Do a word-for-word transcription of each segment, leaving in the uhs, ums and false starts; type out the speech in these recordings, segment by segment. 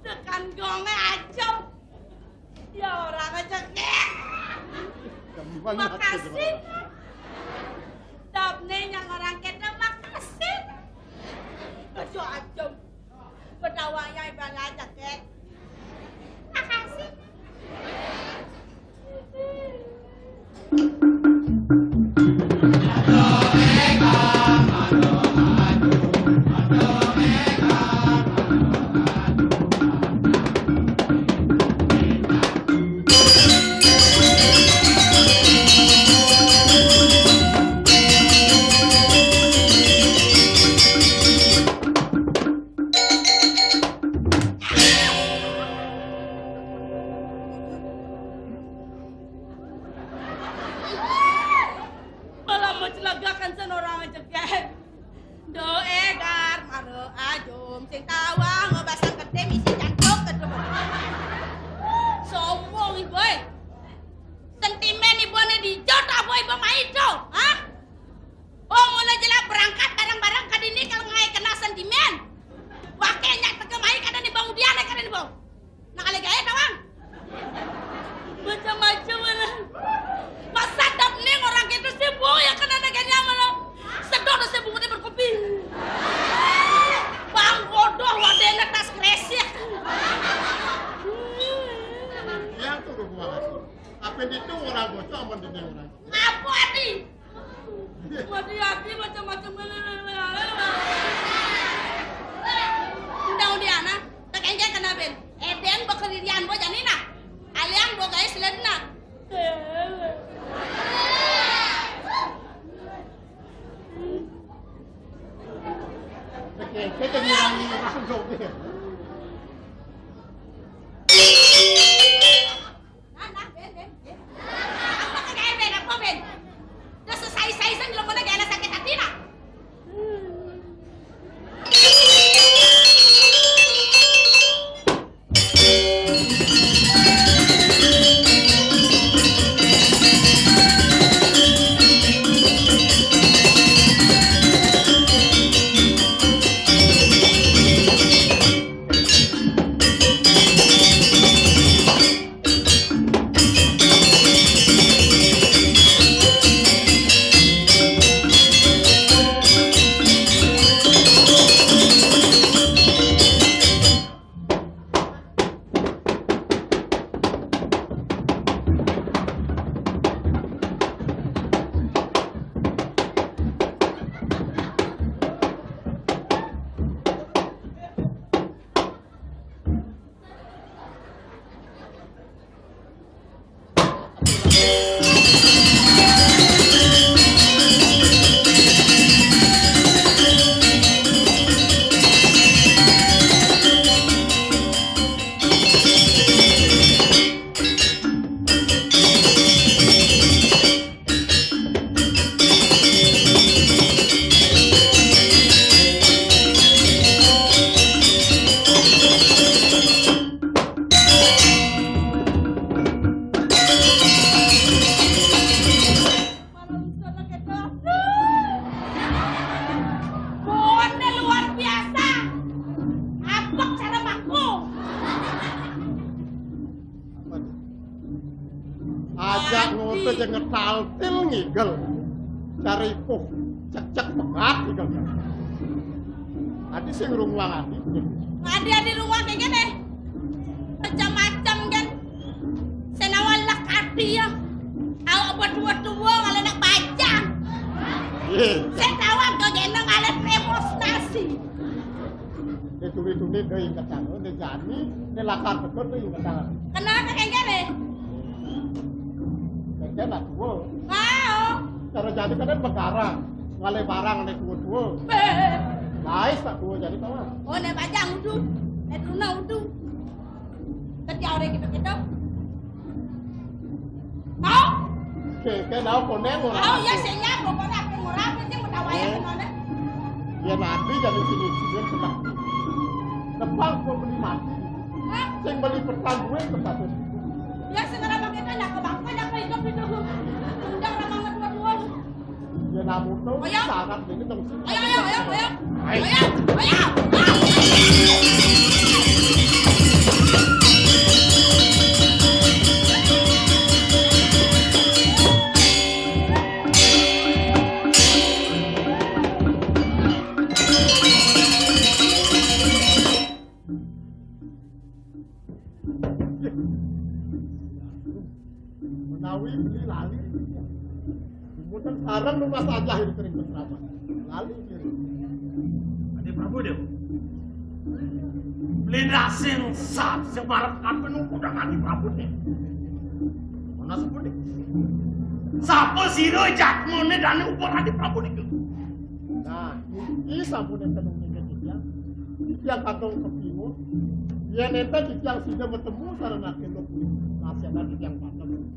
Tekan gonge aja. Ya orang aja kek. Makasih. Dapne yang orang kena makasih. Aja aja. Bedawanya ibarat aja kek. Makasih. Malah mencelegakan senorang aja, Ken. Doe gar maro ajum sing tawang ngobasang gede misi jantung kedua. Sombong ibu, eh. Sentimen ibu ane dijot apa ibu mai do, ha? Oh, mula jela berangkat bareng-bareng ka dini kalau ngai kena sentimen. Wake nyak teke mai kada ni bang udian kada ni bang. Nah, kali gaya tawang. Macam-macam mana. Masa dap ning orang gitu sih, Bu, ya kan ada ganya mana. Sedot sih bungutin berkopi. Bang bodoh wadena tas kresek. Yang tuh gua kasih. Apa itu orang bocah aman di orang. Apa ati? Mati ati macam-macam. Undang undi ana, tak enggak kena ben. Eden bekerjaan bo janina. Alian bo guys ledna. Oke, kita ngirangi masuk joget. Nah, nah, ben, ben, ben. Apa kagak ben, apa ben? Udah selesai-selesai, sen, belum mana gak ada sakit hati, nah. Buannya luar biasa. Apa cara mangku? Ajak ngote jangan taltil ngigel. Cari puh cek-cek pegat ngigel. Adi sing rungwang adi. Adi-adi rungwang kayak gini. Macam-macam kan. Senawalak adi ya. Awak berdua-dua malah nak bajang. Iya. Saya tahu kau jeneng alat demonstrasi. Dia tuli-tuli dia ingat tangan, dia jani, dia lakar betul dia ingat tangan. Kenapa kayak gini? Kayak nak tua. Wow. Cara jadi kadang begarang, ngalih barang ada tua-tua. Nah, Ais tak gua jadi kawan. Oh, nek bajang udu. Nek truna udu. Tadi awake gitu-gitu. Tau? Oke, oke, tau konen ora. Oh, iya, sing ya, pokoknya aku ora apa sih, mau tahu aja gimana. Ya, nanti jadi sini, dia kena. Depan gua beli mati. Hah? Sing beli petang gue ke satu. Ya, segera pakai kan, aku bangkit, aku hidup itu. Udah orang banget buat uang. Ya, namun tuh, ayo. Sangat ini dong. Ayo, ayo, ayo, ayo. Ayo. Ayo, ayo. Menawi beli lali. Kemudian sekarang lu mas aja ini kering berapa? Lali kiri. Adi Prabu Dewa. Beli dasing sat semarap kapan udah Adi Prabu nih. Mana sepuluh? Sapa sira jatmane dane upah Adi Prabu niku? Nah, iki sampun enten ning titiang. Titiang katong kepingun. Yen enten titiang sida bertemu sareng Raden Lok kuwi, nasihat titiang patem.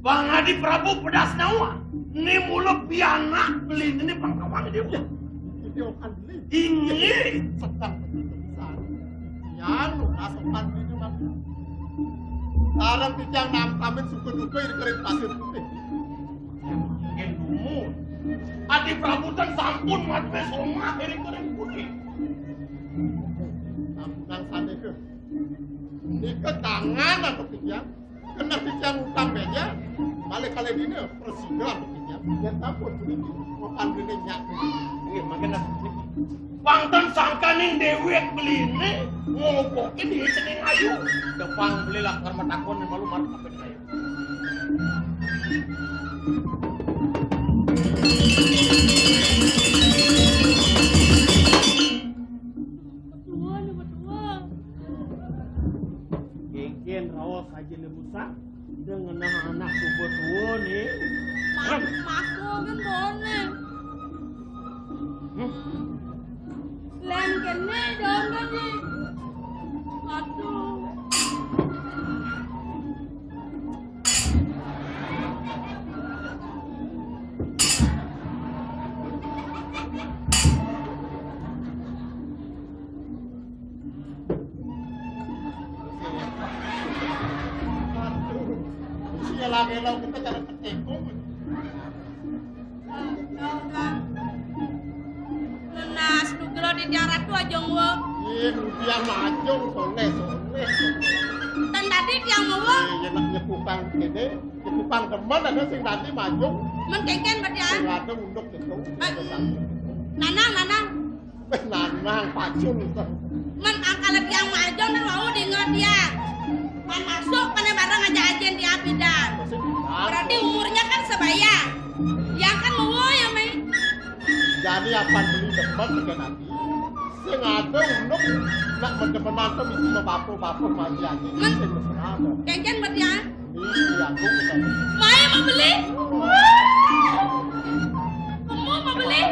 Bang Adi Prabu pedas nyawa. Ini mula pianak beli ini pangkawan dia. Ini okan beli. Ini sedang begitu besar. Yang lu kasokan beli ini, Bang. Sekarang titiang nangkamin suka duka ini kering pasir putih. Ilmu. Adi Prabu ten sampun maduwe somah ring kuning putih. Sampunang saneke. Nika tangan aku titiang. Kena titiang utang beja. Balik kali dini prasida aku titiang. Yen sampun puniki mapan dene nyak. Nggih, mangke nak. Wangten sangkaning dewek beline ngopoke di cening ayu. Depang beli lakar matakon malu marep apa ayu. Betulan, betulan. Genggen raos aja le busak. Dengan anak subuh tua nih. Mas, mas, kan boleh. Hmm? Lem kene dong tadi. Aduh. Aduh. Iya lagi lo kita cara ketekung. Nenas, nugra di tiang ratu aja ngwa. Iya, tiang majung, soleh, soleh. Ten tadi tiang ngwa. Iya, nak nyepukang kene, nyepukang demen ada sing tadi majung. Men kengken berarti ah. Sing ada unduk gitu. Nanang, nanang. Wis lanang pacul to. Men angkal tiang majeng nang wau dinget ya. Man masuk pane bareng aja ajen di apidan. Berarti umurnya kan sebaya. Yang kan mau ya, Mai. Jadi apa beli depan dengan nanti? Sing ada unduk nak mendemenan to mesti bapak-bapak mati aja. Men sing mesra to. Kengken berarti ah. Iya, aku bukan. Mai mau beli? Kamu mau beli?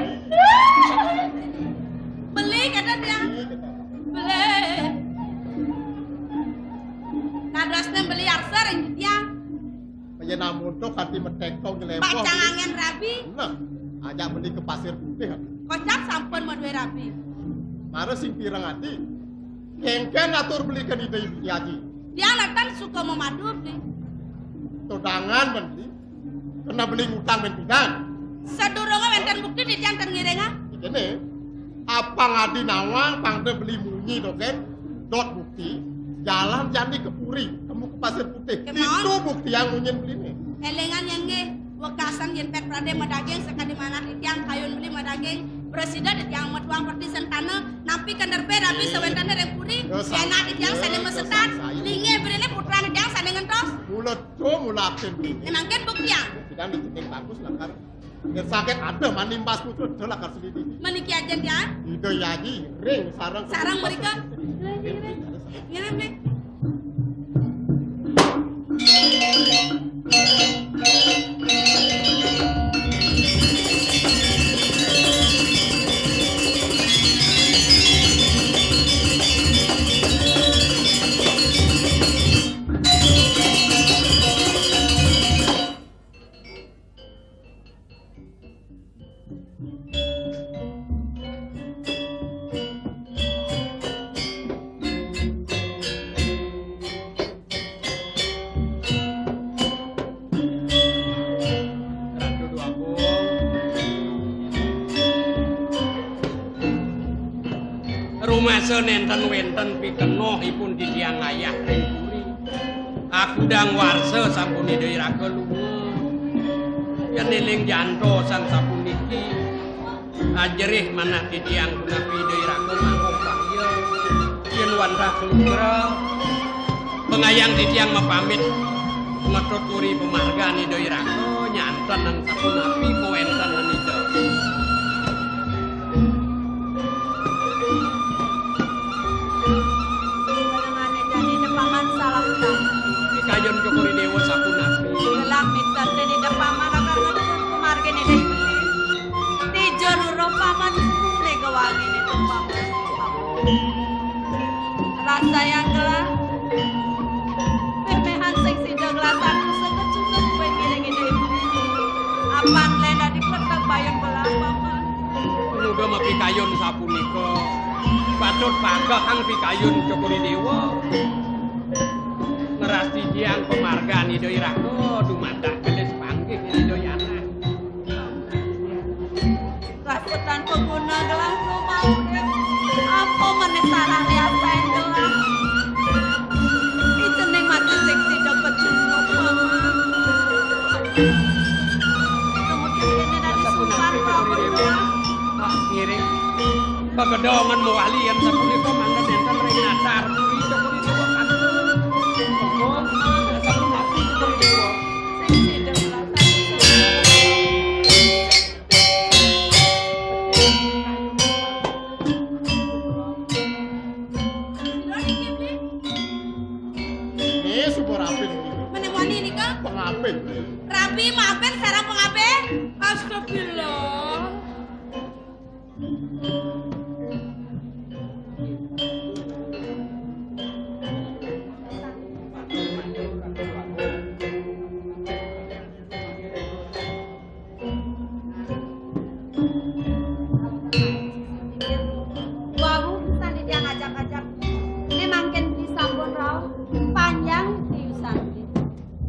Beli kata dia. Beli. Kadasnya beli arsa ring dia. Kaya namun to kati metek to ngelempong. Pacang angin rabi. Nah, ajak beli ke Pasir Putih. Kocap sampun madue rabi. Mara sing pireng ati. Kengken atur beli ke Ida Ibu Haji. Dia natan suka memadur nih. Todangan men beli. Kena beli ngutang men pidan. Sadurunge wenten bukti titiang ten ngiringa. Kene. Apa ngadi nawang pangde beli munyi to ken. Dot bukti. Jalan jani ke Puri, temu ke Pasir Putih. Kemon? Itu bukti yang munyin beli nih. Elengan yang nge. Wekasan yen pet prade madaging sakadi manah titiang kayun beli madaging prasida titiang metuang perti sentana nampi kenderbe rabi sawentane ring puri. Yen titiang sane mesetan linge brene putrane titiang sane ngentos. Mula to mula aten. Nemangken buktiang. Tidak diceking bagus lakar. Yen sakit ada manimbas putra ada lakar selidiki. Meniki ajen tiang. Ida Yayi ring sareng. Sareng mereka. Ngirim nih. Ngirim nih. Masa nenten wenten pikenohipun titiang ayah ring puri. Akudang warsa sampun Ida Iraga lunga. Yen eling janto sang sapuniki, ajerih manah titiang punapi Ida Iraga mangkok bahya. Yen wantah kalugra, pengayang titiang mapamit ngetuturi pamargan Ida Iraga nyanten nang sapunapi kawenten Ida. Panjenengane jani Ida Paman salah utama. Pikayun Cokor I Dewa sapunapi. Gelah miten Ida Paman akan ngetut pamargin Ida Ibu. Dija nuro Paman sune gewangin Ida Paman. Rasayang gelah. Memehan sing sida gelah sanusa kecunduk kowe ngiring Ida Ibu. Apan len dadi peteg bayun gelah Paman. Muga mapikayun sapunika. Patut pagehang pikayun Cokor I Dewa. Ngrastitiang pamargan Ida Iraga dumadak gelis panggih Ida Yana. Rasa tanpa guna gelah rumah urip. Apa meneh salah liasain gelah. Ijening mati sing sida kecunduk Paman. Kemudian ini dari Sampun sumpah ampun, Cokor I Dewa. Pak, ngiring. Kagedongan mewali yen sapunika mangda nenten ring natar puri Cokor I Dewa kantun. Monggo, sampun ampun, Cokor I Dewa. Sing sida merasa Sira niki, Bli? Nggih, suba rabi niki. Meneh wani nika? Pengabih. Rabi mampir sareng pengabih. Astagfirullah. Wau pisan Ida ngajak-ajak. Né mangkin Bli sampun rauh, panjang tiusan Bli.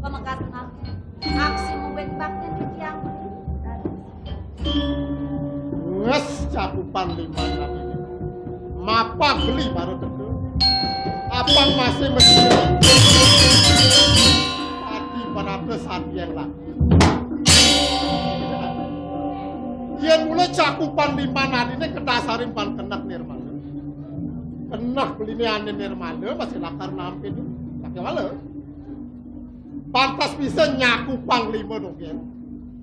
Pamekas mangkin, aksi mubin baktin titiang Bli. Wes cakupan liman ati. Mapag Bli baru teka. Apang masih mesti. Ati panata sati yang lagi. Yén mula cakupan liman adiné kadasarin pan keneh nirmala. Keneh beliné ané nirmala masih lakar nampi tu. Lakar wala. Pantes bisa nyakupan lima dogén.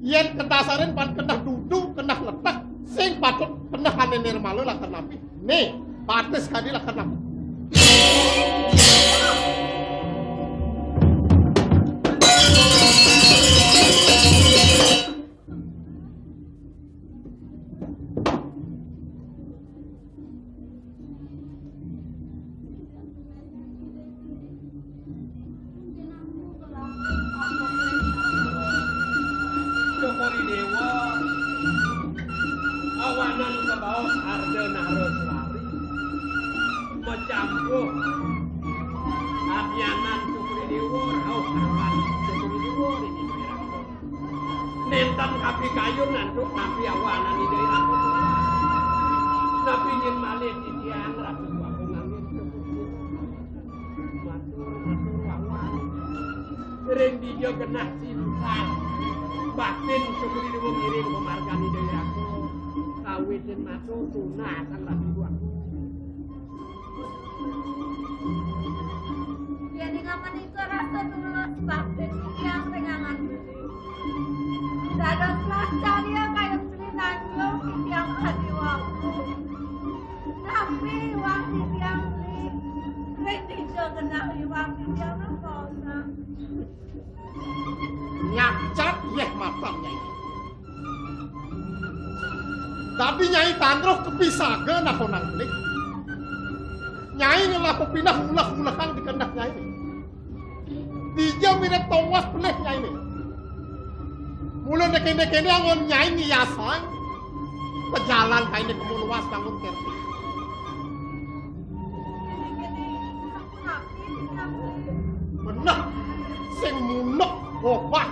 Yén kadasarin pan keneh dudu, keneh leteh, sing patut keneh ané nirmala lakar nampi. Né, batis kadi lakar nang. Cokor I Déwa, awanan kabaos Arda Nara Selari, macampuh abnyanan Cokor I Déwa, rauh karuan Cokor I Déwa, ring Ida Iraga. Nénten kapikayun antuk napi awanan Ida Iraga. Napi nyén malih titiang Ratu Agung Anggén Cokor I Déwa. Matur, matur wawan. Ring dija genah cinta. Baktin Cokor I Déwa ngiring pamargan Ida Iraga. Kawitin matur tunasang rabi wawan. Yén ing amenika rasa tulus baktin titiang ring angan Beli. Dadoslah carya kayun Sri Tanjung titiang adiwaku. Napi iwang titiang Beli? Ring dija genah iwang titiang napa usah? Nyacat yéh matan Nyai. Dadi Nyai Tandruh kapisaga nakonang belik. Nyai ngelah pepineh uleh-ulehang di keneh Nyai. Dija mirib tongos pelih Nyai né. Mula né kéné-kéné anggon Nyai ngiyasang pejalan kainé kemu luas bangun kerti. Beneh, sing munuk obah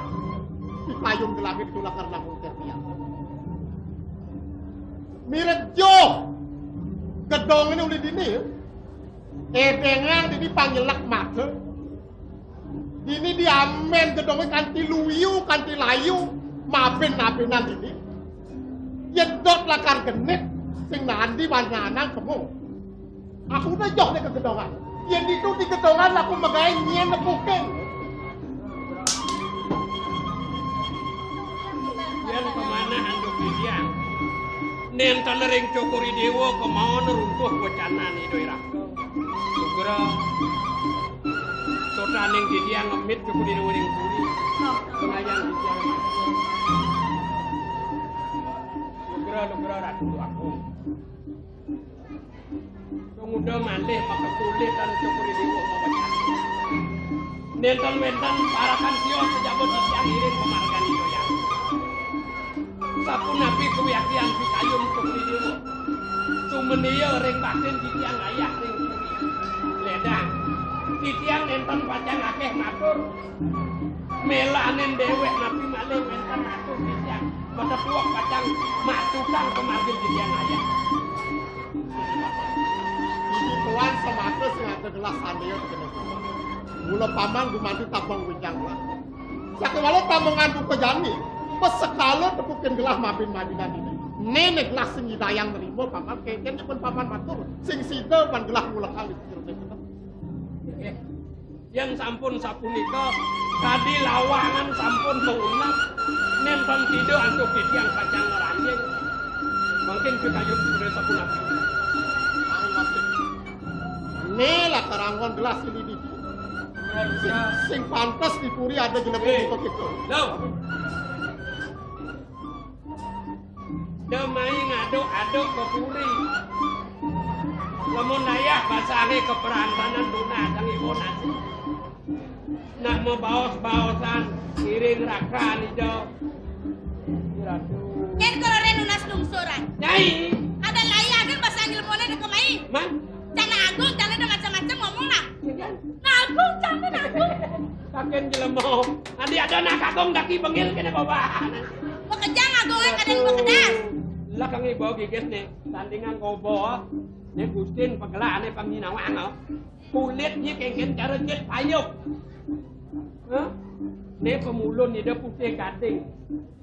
di payung gelangit tulak ngerlang mungkir tiang. Mirip jo, Gedonge uli dini, ya. Edengang dini panyelek mata. Dini diamen gedonge kanti luyu, kanti layu, maben-mabenan dini. Yén dot lakar genit, sing nandi ban nyanang kemo. Aku udah joh deh ke gedongan. Yén ditu di gedongan aku megaé nyén nepukin. Yén pamanah antuk titiang. Nénten ring Cokor I Déwa kemaon runtuh wecanané Ida Ira. Sugra. Sotaning titiang ngemit Cokor I Déwa ring puri. Pengayang titiang. Sugra, sugra Ratu Agung. Nguda malih makekulitan Cokor I Déwa mawecana. Nénten wénten parekan sios sajaba titiang ngiring pamargan Ida Hyang. Sapunapi kawiaktian pikayun Cokor I Déwa. Sumenia ring batin titiang ngayah ring puri. Ledang. Titiang nénten pacang akéh matur. Mélanin déwék napi malih wénten atur titiang. Matepuak pacang matutang pamargin titiang ngayah. Iki tuan semata sing ada gelah sandia tekena tuan. Mula paman gumanti tabang winjang lah. Sakewala tamongan duka jani, pasekala tepukin gelah mabin-mabinan dini. Néné gelah sing nyidayang nerima paman, kénkén pun paman matur, sing sida pan gelah ngulekang di jeroné. Yén sampun sapunika, kadi lawangan sampun kaunat, nénten sida antuk titiang pacang ngranjing. Mangkin pikayun sira sapunapi. Né lakar anggon gelah silih didi. Sing, sing pantes di puri ada jelebé. Éh, buka kita. Lo. Da mai ngaduk-aduk ka puri. Lamun dayah basangé ka perantanan, nunas sang ibu nasi. Nak mabaos-baosan, iring rakan ida. Ratu. Yén korone nunas lungsuran. Nyai. Ada layah kan basang ilmune dek mai. Man? Cana Agung, cana ada macam-macam ngomong nah. Nah, Agung, cana Agung. Kaken jelema. Adi ada nak Agung daki bengil kena bawa. Makejang Agung, eh, kadén makedas. Lah kang ibu gigis nih, tandingan gobo. Nih Gustin pegelane panginawan, oh. Kulitnya kengken cara jet payuk. Hah? Nih pemulun ida putih gading.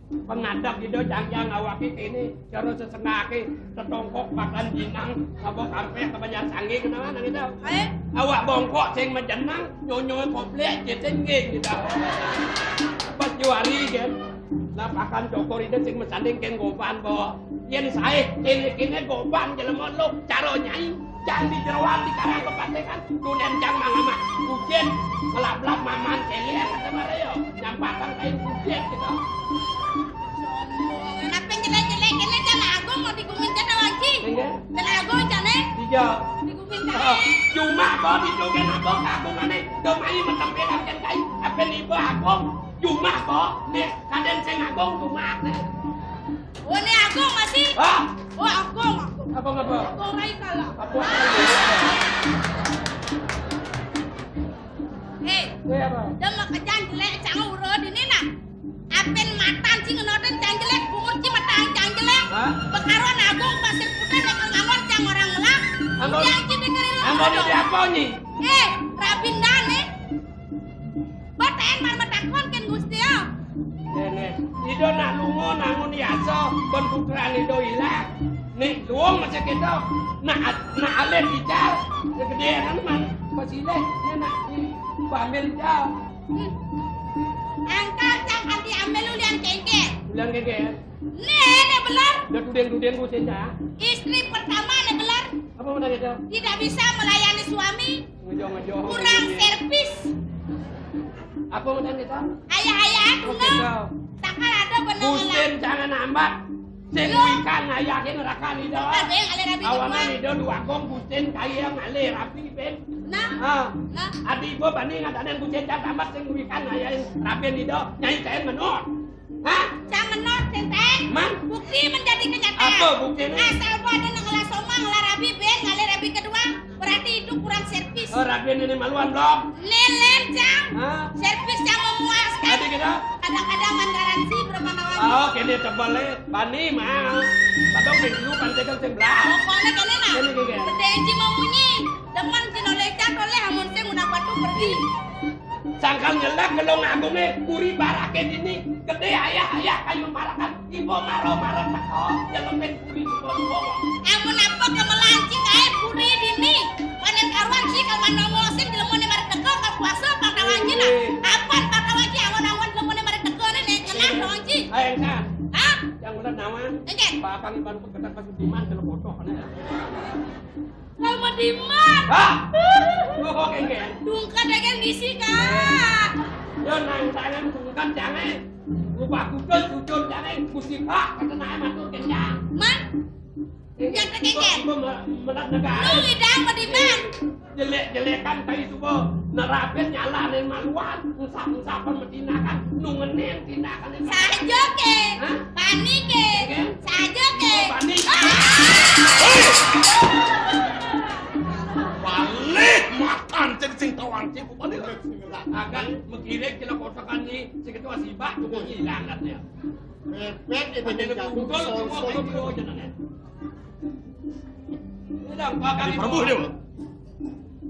Pengadap ida jangjang awake kene, cara sesengake, tetongkok pakan jinang, apa kampeh kebanyakan sange kenawan nang ida. Eh? Awak bongkok sing majenang, nyonyo koplek, jeting nggih ida. Pas juari kan. Lah pakan Cokor ida sing masanding kén goban, bo. Yén saé kene-kene goban jelema lo cara nyai, jang di jeroan di karang kepatengan, dunen jang mangamah. Kucin ngelablab maman kene kata marayo, nyampatang kain kucin gitu. Sombong. Napa jelek-jelek kene Cana Agung mau digumin Cana lagi? Enggak. Cana Agung Cana? Iya. Digumin Cana. Ah, cuma kau di dogen Agung Agung aneh, domai metempe kan kai, apa nih Agung? Jumah kok, nih, kadén sing agung jumah, nih. Oh, ini agung masih? Hah? Oh, agung, agung. Agung apa? Agung lain kalah. Apa? Eh, iya, apa? Dia mau kejan jelek, cang urut ini nah. Apin matan sing ngenotin cang jelek, bungut ci matan cang jelek. Hah? Bekaruan agung, pasir putih, dekel ngangon, cang orang ngelak. Anggon, udah, ci dengerin lo. Anggon ini apa, Nyi? Eh, rabin dan, eh. Beten mar matakon kén Gusti, ya. Néné, ida nak lunga nangun yasa, ben putran ida ilang. Nih, luung masih kita. Nak, nak alit ical, segedéan man, pasilih, né nak, nih, pambil ical. Hmm. Angkat cang ati ambil ulian kengke. Ulian kengke, ya? Né, né beler. Udah tuding-tuding ku sih, ya. Istri pertama né beler. Apa mana kita? Tidak bisa melayani suami. Ngejong-ngejong. Kurang servis. Apa udah kita? Ayah-ayah, oke, tuna. Kau. Takkan ada bener. Gusin jangan ambak. Sing wikan ayahin rakan ida. Ada yang ada rabi. Awanan kedua. Ida dua gong gusin kaya ngalih rapi, Ben. Nah. Ah. Nah. Adi gua banding ada yang gusin jangan ambak sing wikan ayahin rapi ida. Nyai kain menor. Hah? Cang menor, Tenteng. Man? Bukti menjadi kenyataan. Apa buktinya? Asal gua ada nang ngelah somang, ngelah rabi, Ben, ngalih rabi kedua, berarti hidup kurang servis. Oh, rabi ini maluan belum? Lelen, Cang. Hah? Servis yang memuaskan. Tadi Kadang-kadang man garansi berapa nawanya. Oh, kéné tebelé. Bani mah. Padahal sing dulu kan tegal sing belah. Pokoknya kéné nah. Kéné, kéné. Gedé Ci mau munyi. Demen Ci Nolécan toleh amun sing udah batu pergi. Sangkal nyelak gelong agungé, puri baraké dini. Gedé ayah-ayah kayu marakan. Ibu maro-maro teko, nyelempin puri subuh-subuh. Amun apa kemelanci kaé puri dini. Panen karuan sih kalau nongol sing jelemoné mari teko, kalau puasa pang kawan Ci nah. Apan pang kawan Ci angon-angon jelemoné mari teko né, né, ngenah kawan Ci. Ayo, Kak. Hah? Yang bener nawan. Enggak. Bakal iban ketek pas diman kalau kotok né. Kalau mau diman. Hah? Lu kok kéngkén? Dungkat aja ngisi, Kak. Yo nang tangan dungkat jangan. Ubah kudus sujud jangan. Musibah kata naik matur kencang. Man? Yang kéngkén. Ibu me-, melat negara. Lu ngidang mau diman. Jelek-jelekan tadi subuh nerapin nyalahin maluan, usap-usapan medinakan, nungenin tindakan. Saja ké. Hah? Bani ké. Ké? Saja ké. Bani. Ah! Balik makan jadi sing tawang cik, balik. Akan mengkirik kira kotakan ni, si ketua sibak, tuh ngilang katanya. Mepet itu. Ada yang kumpul, semua itu jenengnya. Ini dah, bakal Adi Prabu dia.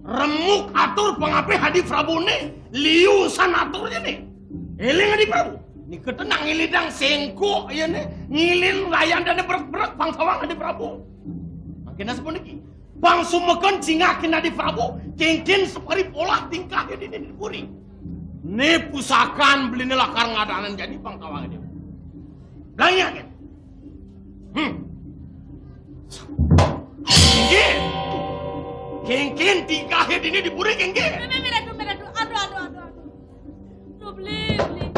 Remuk atur pangapih Adi Prabu né, liu san atur jani. Éling Adi Prabu. Nika tenang ngilidang sengkok ya né, ngilin layan dané berek-berek pang sawang Adi Prabu. Mangkin sapuniki. Pang sumeken cingakin Adi Prabu, kéngkén sapari polah tingkah ya dini di puri. Né pusakan beliné lakar ngadanan jani pang sawang dia. Belanja kan? Hmm. Kéngkén. Kéngkén tingkahé dini di puri kéngkén. Mé, mé, mé, aduh, mé, aduh, aduh, aduh, aduh, aduh. Aduh, beli, beli.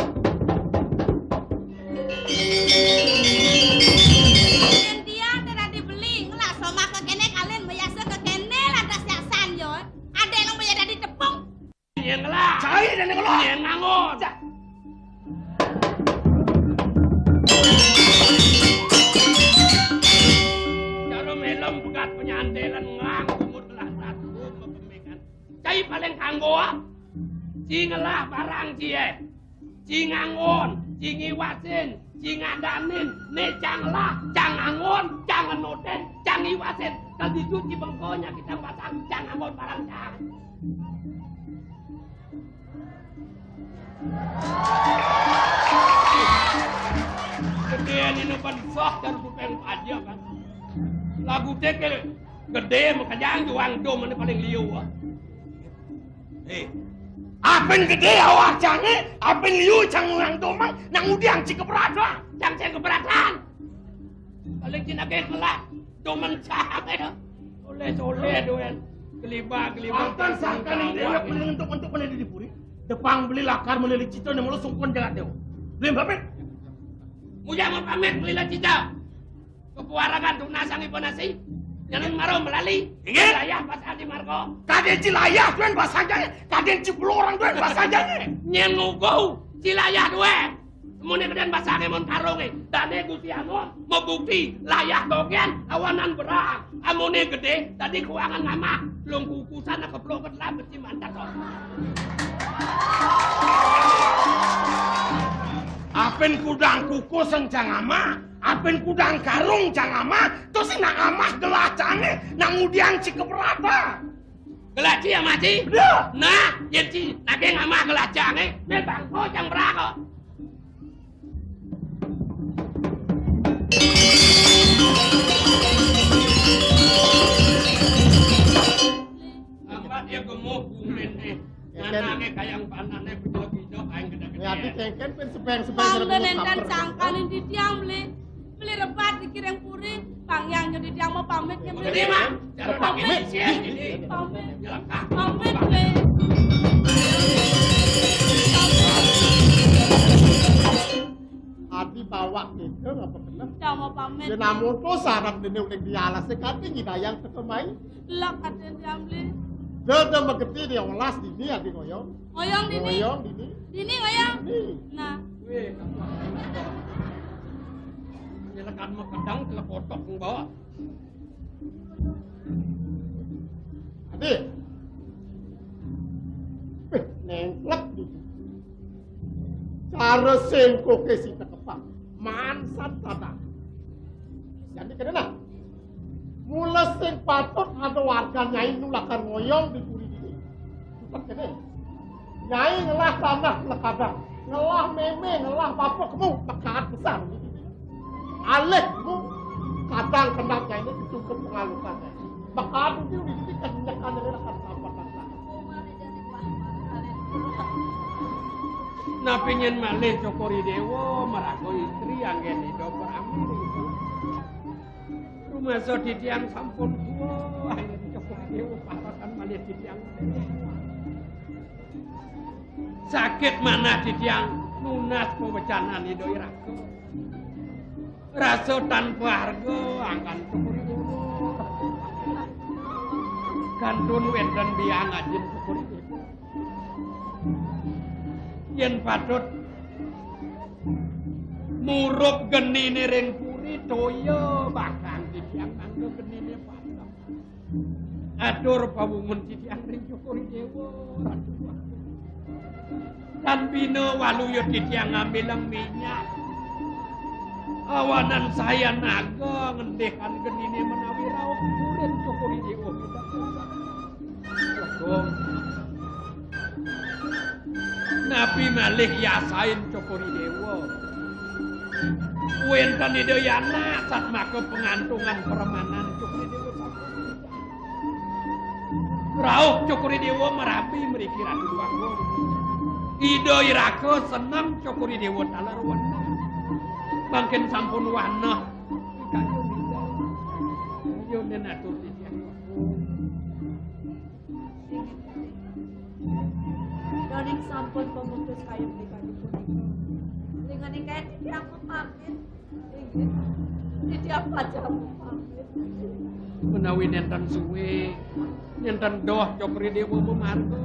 Yén dia téh dadi beli, ngelak somak kéné kalian, meyasa kéné lantas yasan yo. Ada yang mau jadi tepung. Nyén ngelak. Cai dan ngelak. Nyén ngangon. Cak. Cara melem pegat penyantelan ngang kumut ngelah satu kepemikan. Cai paling kanggo ah. Ci ngelah barang ci éh. Ci ngangon, ci ngiwasin, ci ngadanin, né cang ngelah, cang ngangon, cang ngenutin, cang ngiwasin. Kal ditu ci bengko nyakitang batang, cang ngangon barang cang. Gedéan ini bansos dan kupeng aja kan. Lagu téh gedé makanya juang dom ini paling liu. Ah. Éh, apin gedé awak cangé, apin liu cang nang domang, nang udiang ci keberatan. Cang ci keberatan. Paling cina ke kelak, domen cangé. Soleh-soleh doén. Geliba-geliba. Mantan sangkan ini dia paling entuk-entuk mana di puri. Tepang beli lakar melili cita né mulu sungkun jagat déwa. Beli pamit. Mujang mau pamit melili cita. Kepuarangan tunasang ibu nasi. Nyanan maro melali. Inggih. Layah pas Adi Margo. Kadén ci layah doén bahasa jangé. Kadén ci belorang doén bahasa jangé. Nyén ngugu ci layah doén. Amuné gedéan basangé mun karungé. Dané Gusti Anom mabukti layah dogén awanan berang. Amuné gedé dadi kuangan ngamah. Lung kukusan keplok ke dalam beci mantat to. Apin kudang kukus cang ngamah, apin kudang karung cang ngamah, terus nak ngamah gelah cangé, nang udiang ci keberatan. Gelah ci ya mati? Bener. Nah, yén ci nagih ngamah gelah cangé, mé bangko cang berako. Ambat ya gemuh kumin nih. Nganangé kayang panané bejo-bejo aing gedé-gedé. Ya, ati kéngkén pin sepeng-sepeng. Pang nenten sangkanin titiang beli. Beli rebat dikiring puri. Pang yang jadi tiang mau pamit ya, beli. Pamit. Pamit, beli. Adi bawak kita ngapa kena? Tiang mau pamit. Ya namun to sarang dene uling di alas sekati ngidayang teka mai. Lak ati tiang beli. Dada megeti di olas dini adi ngoyong. Ngoyong dini. Ngoyong dini. Dini ngoyong. Dini. Nah. Wéh, nyelekan mah kedang telekotok bawa. Adi. Wéh, nengklek di. Are sing koke sing tekepang. Mansat tata. Jadi kene nah. Mula sing patut ada warga nyai nu lakar ngoyong di puri dini. Bukan kene. Nyai ngelah tanah lekadang, ngelah meme, ngelah bapa kemu, pekat besar. Alih kemu, kadang kendap nyai ini cukup pengalukan. Pekat itu di sini kan nyekan nyai lakar sabar. Napi nyen malih Cokor I Dewa maraga istri anggen Ida Pramili. Rumasa titiang sampun tuwa, anggen Cokor I Dewa paresan malih titiang. Sakit manah titiang nunas pawecanan Ida I Raka. Rasa tanpa harga angkan Cokor I Dewa. Kantun wénten biang ajin Cokor I Dewa. Yén patut murup geniné ring puri, toya bakal titiang mangga geniné patut. Atur pawungun titiang ring Cokor I Dewa, Ratu. Tan bina waluya titiang ngambilang minyak. Awanan saya naga ngendikan geniné menawi rauh murid Cokor I Dewa. Agung. Napi malih yasain Cokor I Dewa? Wénten Ida Yana satmaka pangantungan permanan Cokor I Dewa sampun. Rauh Cokor I Dewa marabi mriki Ratu Déwa Agung. Ida I Raka seneng Cokor I Dewa taler weneh. Mangkin sampun waneh. Kayun Ida. Kayun atur titiang. Daning sampun pemutus kayun nika dipunika. Ringening kaya titiang pamit. Inggih. Titiang pacang pamit. Menawi nénten suwé, nénten doh Cokor I Dewa mamarga.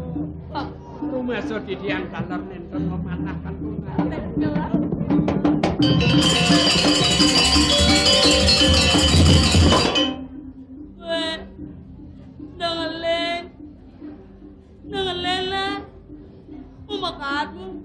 Rumasa titiang taler nénten mamanah kantun. Betul. Wéh, dengerin. Nang lela. Umakadu.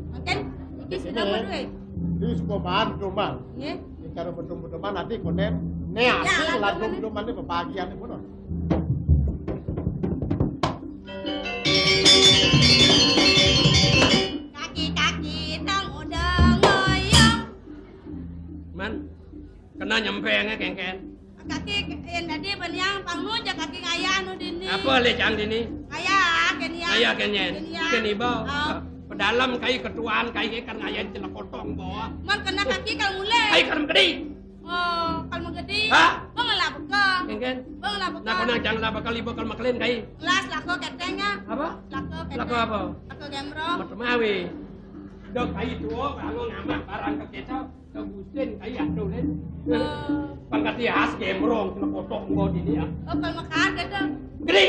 Mangkin, iki sira padha, eh? Wis popan, Domang. Nggih. Iki karo petum-petuman nanti konen. Nek ya, asli lah, ladung Domang ini bebagian ini pun. Kaki-kaki tang udah ngoyong. Man, kena nyempengnya kengken. Kaki yang tadi beniang pangnu aja kaki ngayah nu dini. Apa le cang dini? Ngayah kenia. Ngayah kenia. Kenia. Keni bau. Oh. Pedalem kai ketuaan kai kan ngayah celekotong bawah. Man kena kaki kalau mulai. Kai kan gede. Oh, kal magedi. Hah? Bang lah beka. Kengken. Bang lah beka. Nah, kau nang jangan lah bakal ibu kal makelin kai. Las lah kau ketengnya. Apa? Lah kau keteng. Lah kau apa? Lah kau gembrong. Macam awe. Dok kai tuo, kalau ngamak barang ke kita, ke gusin kai atuh, Lin. Oh. Pangkat ya khas gembrong, kena potong kau di dia. Oh, kal makan gitu. Gede.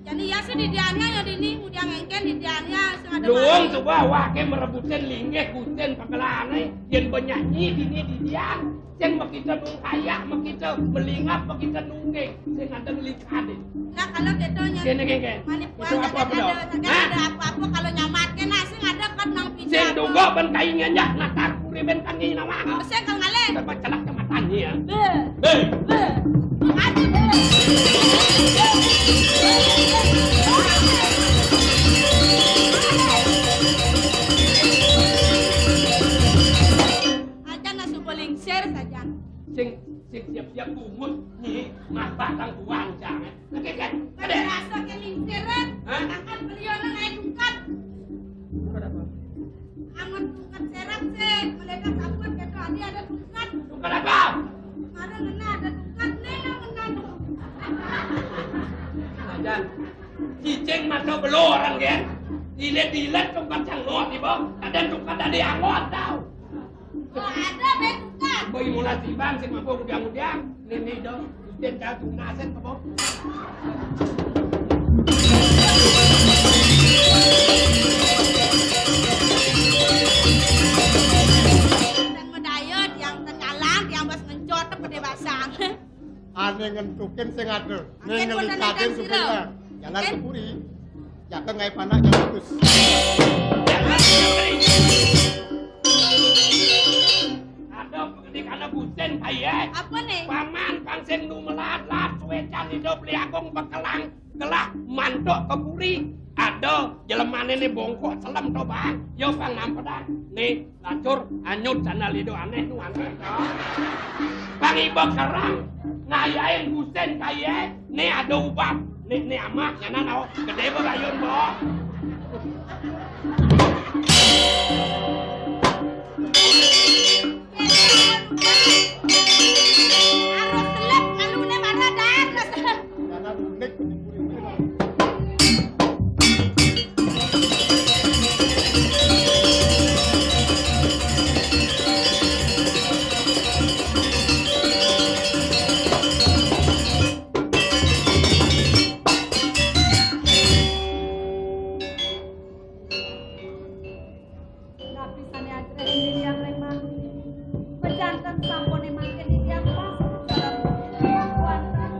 Jadi ya sih di dianya ya di ini, udah ngengken di dianya, sing ada. Luang mari. Coba awake merebutin linggih gusin pakelane, yen benyanyi dini di dia. Sing makita nung kayak, makita melingap, makita nungging. Sing ada ngelikade. Nah, kalau gitu nya. Kene, kene, kene. Mani puan apa, ada, apa, ada, ada apa-apa kalau nyamat kena sing ada kan nang. Sing dugok ben kai ngenyak natar puri ben kan ngi nawang. Sing kal ngalih. Kita bacelak kematan ya. Be. Be. Be. Makasih, Be. Aja nasi belingsir saja. Sing, sing siap-siap bungut, Nyi, mah batang buang jangan. Oke, kan? Ada. Rasa ke lingsir, kan? Hah? Akan beliau nang naik tungkat. Tungkat apa? Amat tungkat serap sih, mereka takut kata tadi ada tungkat. Tungkat apa? Kemarin kena ada tungkat, nih yang kena tuh. Ajan, cicing mata beloran, kan? Dilet-dilet tungkat yang lo, tiba. Kadang tungkat ada yang lo, tahu. Ada, Ben, bukan. Boy mula tiban sing mampu ngudiang-ngudiang. Nini dong, den jatuh nasen kebo. Dan medayet yang tenalan, yang bas ngencot, pede basang. Ngentukin sing ada. Ning ngelincatin supaya jalan ke puri. Jaka ngae panak jam bagus. Ada pendidikan bucin kaya. Apa nih? Paman pang sing numelat-lat suwecan hidup liakung bekelang. Telah mantuk ke puri, ada jelemane ne bongkok selem to, Bang. Yo, Bang, nampedang. Nih, lacur, anyut, sandal ido aneh, nu aneh to. Bang, iba kerang, ngayain busen kaye, nih ada ubah. Nih, nih amah, nyana nau, gede berayun, Bo. Harus selek, kalau udah marah dah, harus selek. Napi sane ajreh ring titiang ring mangkin? Pejanten sampune mangkin titiang pas sareng wantah.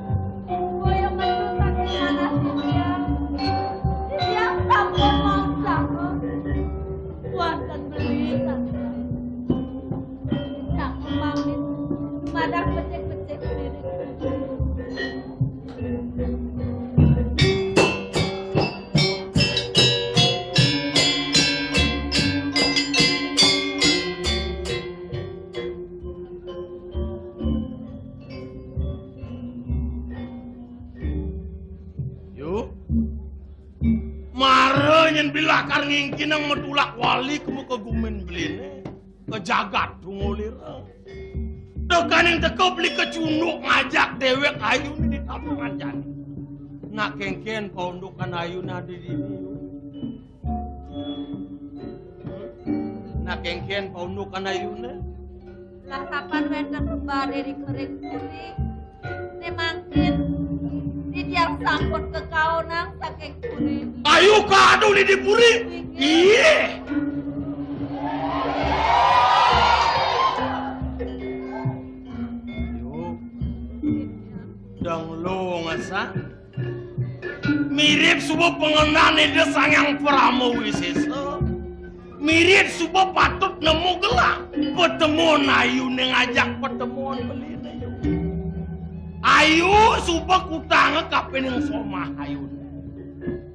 Boya metu saking tanah titiang. Titiang sampun maos jama. Wantah beli saking. Titiang mangkin madah becik-becik diri. Yu, mara nyen bilakar ngingkinang matulak wali ka muka gumin beline, ka jagat Tunggulireng. Tekaning teka beli kecunduk ngajak dewek ayune di tapangan jani. Nak kengken paundukan ayune adi dini. Nak kengken paundukan ayune. Lah kapan wenten pembare ring kering puri? Ne mangkin titiang sampun kakaonang saking puri. Ayu kadu di puri. Iye. Ayu. Dang lo ngesan. Mirip suba pangendan Ida Sang Hyang Parama Wisesa. Mirip suba patut nemu gelah. Patemon ayune ngajak patemon beline. Ayu suba kutanga kapining somah ayune.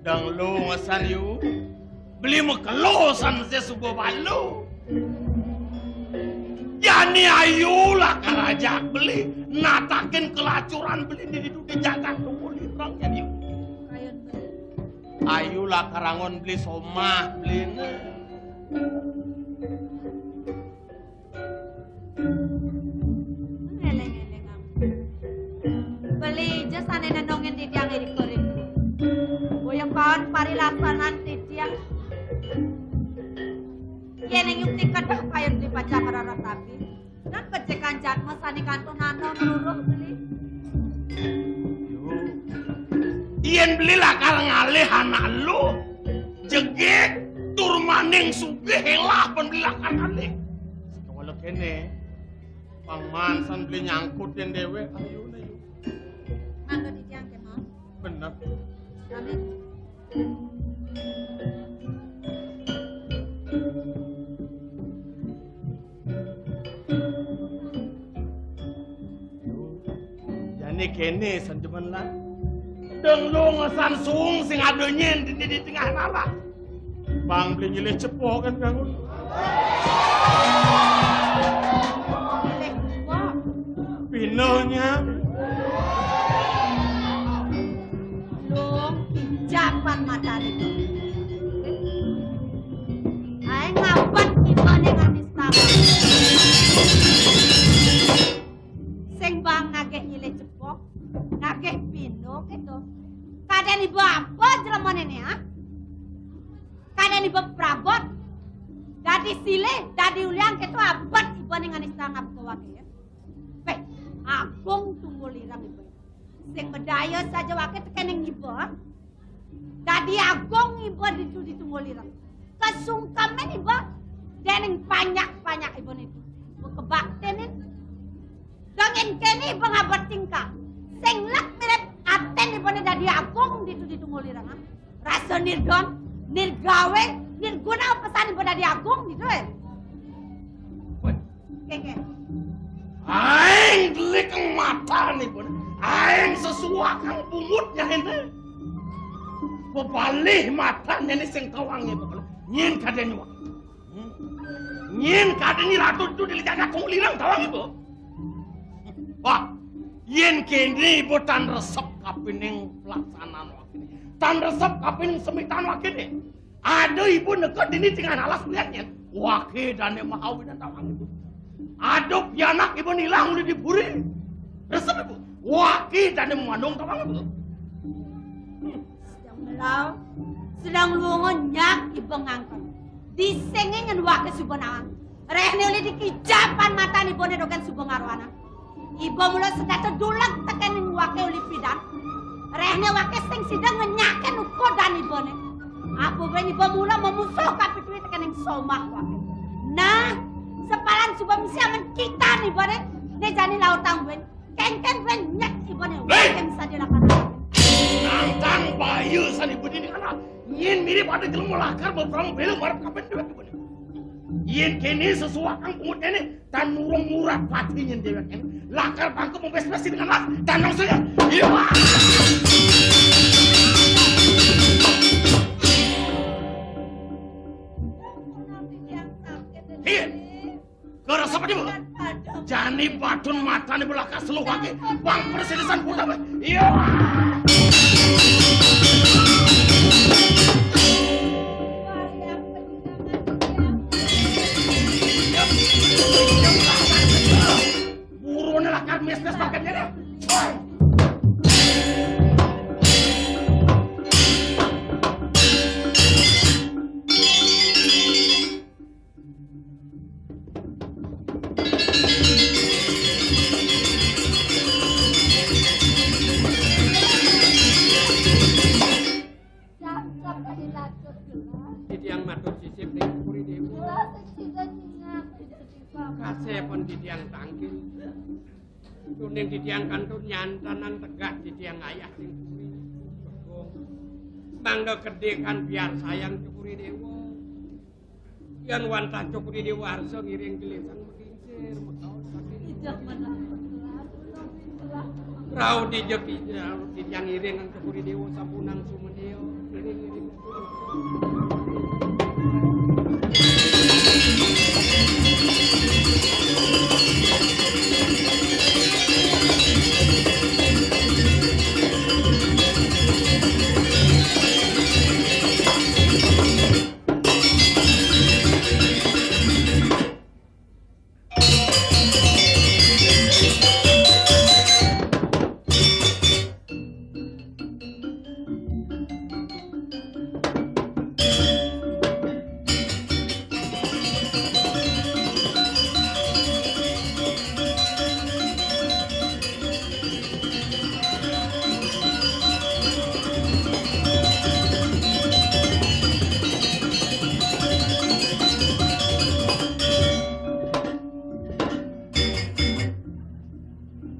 Dang lo ngesan yu. Beli makelo san se suba balu. Jani ayu lakar ajak beli natakin kelacuran beli di ditu di jagat Tunggulireng jani. Ayu lakar angon beli somah beli ne. Ngeleng-eleng aku. Beli ja sane nenongin titiang iri kuring. Boya kaon parilasanan titiang. Yen ing yukti kedok kayun di pacang raratapi. Nan pecekan jatma sane kantun nano meruruh beli. Yen beli lakar ngalih anak lu, jegeg, tur maning sugih elah pen beli lakar ngalih. Kawala kene, pang mansan beli nyangkutin dewek, ayo na yu. Mangga dijang ke, Mas. Bener. Amin. Jani kene sanjeman lah. Deng lu ngesan sung sing ada nyen di, di tengah nala. Bang beli nyilih cepo kan bangun. Nyilih cepo. Pinonya. Long, pinjapan matane. Ae ngabet ibane nganis tangan. Sing bang nagih nyilih cepok, nagih pino keto. Kaden iba apa jelemane ne, ah? Kaden iba prabot. Dadi silih, dadi uliang keto abet ibane nganis tangan kawake, ya. Beh, agung Tunggulireng iba. Sing medaya saja wake tekening iba. Dadi agung iba ditu di Tunggulireng. Kasungkemin iba dening panyak-panyak iba nitu. Iba kebaktenin. Dongin kene iba ngabet tingkah. Sing lek mirip aten ibané dadi agung ditu-ditu ngulirengan. Rasa nirdon, nirgawé, nirguna pesan ibu dadi agung gitu, eh. Wéh. Kéké. Aing delik mata nih, Bun. Aing sesuak kang bungut nyahin téh. Bebalih mata nyahin sing tawang ibu. Nyin kadé nyuak. Hmm. Nyin kadé nyi ratu itu dilijaga kong lirang tawang ibu. Wah, yén kéné ibu tan resep kapining pelaksanaan waké. Tan resep kapining semitan waké. Ada ibu neka dini tinggal alas liatnya. Waké dané mahawinan tawang ibu. Ada pianak ibu nilang udah diburi. Resep ibu. Waké dané mengandung tawang ibu. Sedang melau, sedang luongo nyak ibu ngangkon. Disengé nyen waké suba nawang. Réhné uli dikijapan matan ibuné dogén suba ngaroana. Iba mula sedasa duleg tekéning waké uli pidan. Réhné waké sing sida ngenyakin ukodan ibané. Apa bén iba mula memusuh kapitué tekéning somah waké. Nah, sepalan suba misi amen kitan ibané. Né jani lautang bén. Kénkén bén nyek ibané. Hei! Waké misa dilakan. Nantang bayu san ibu dini kana. Nyén mirip ada jelema lakar beberapa bela marep kapan déwék ibané. Yén kéné sesuakan pungut kéné, tan nurung murah pati nyén déwék kéné. Lakar bangku membes-bes dengan las, tan nang saja. Iya. Iya. Kerasa apa, Bu? Jani batun matané belaka seluhake, bang persilisan putar. Iya. Buruan lakar mes-mes pakaiannya dah. Woi. Titiang matur sisip ring Puri Dewa. Kasepun titiang tangkil. Tuning titiang kantun nyantanan tegak titiang ayah ring puri. Mangda kedé kan biar sayang Cokor I Déwa. Yén wantah Cokor I Déwa arsa ngiring gelisang megingsir, mekaos saking. Rauh dija ki-, rauh titiang ngiring Cokor I Déwa sampunang sumedya. Ngiring, ngiring.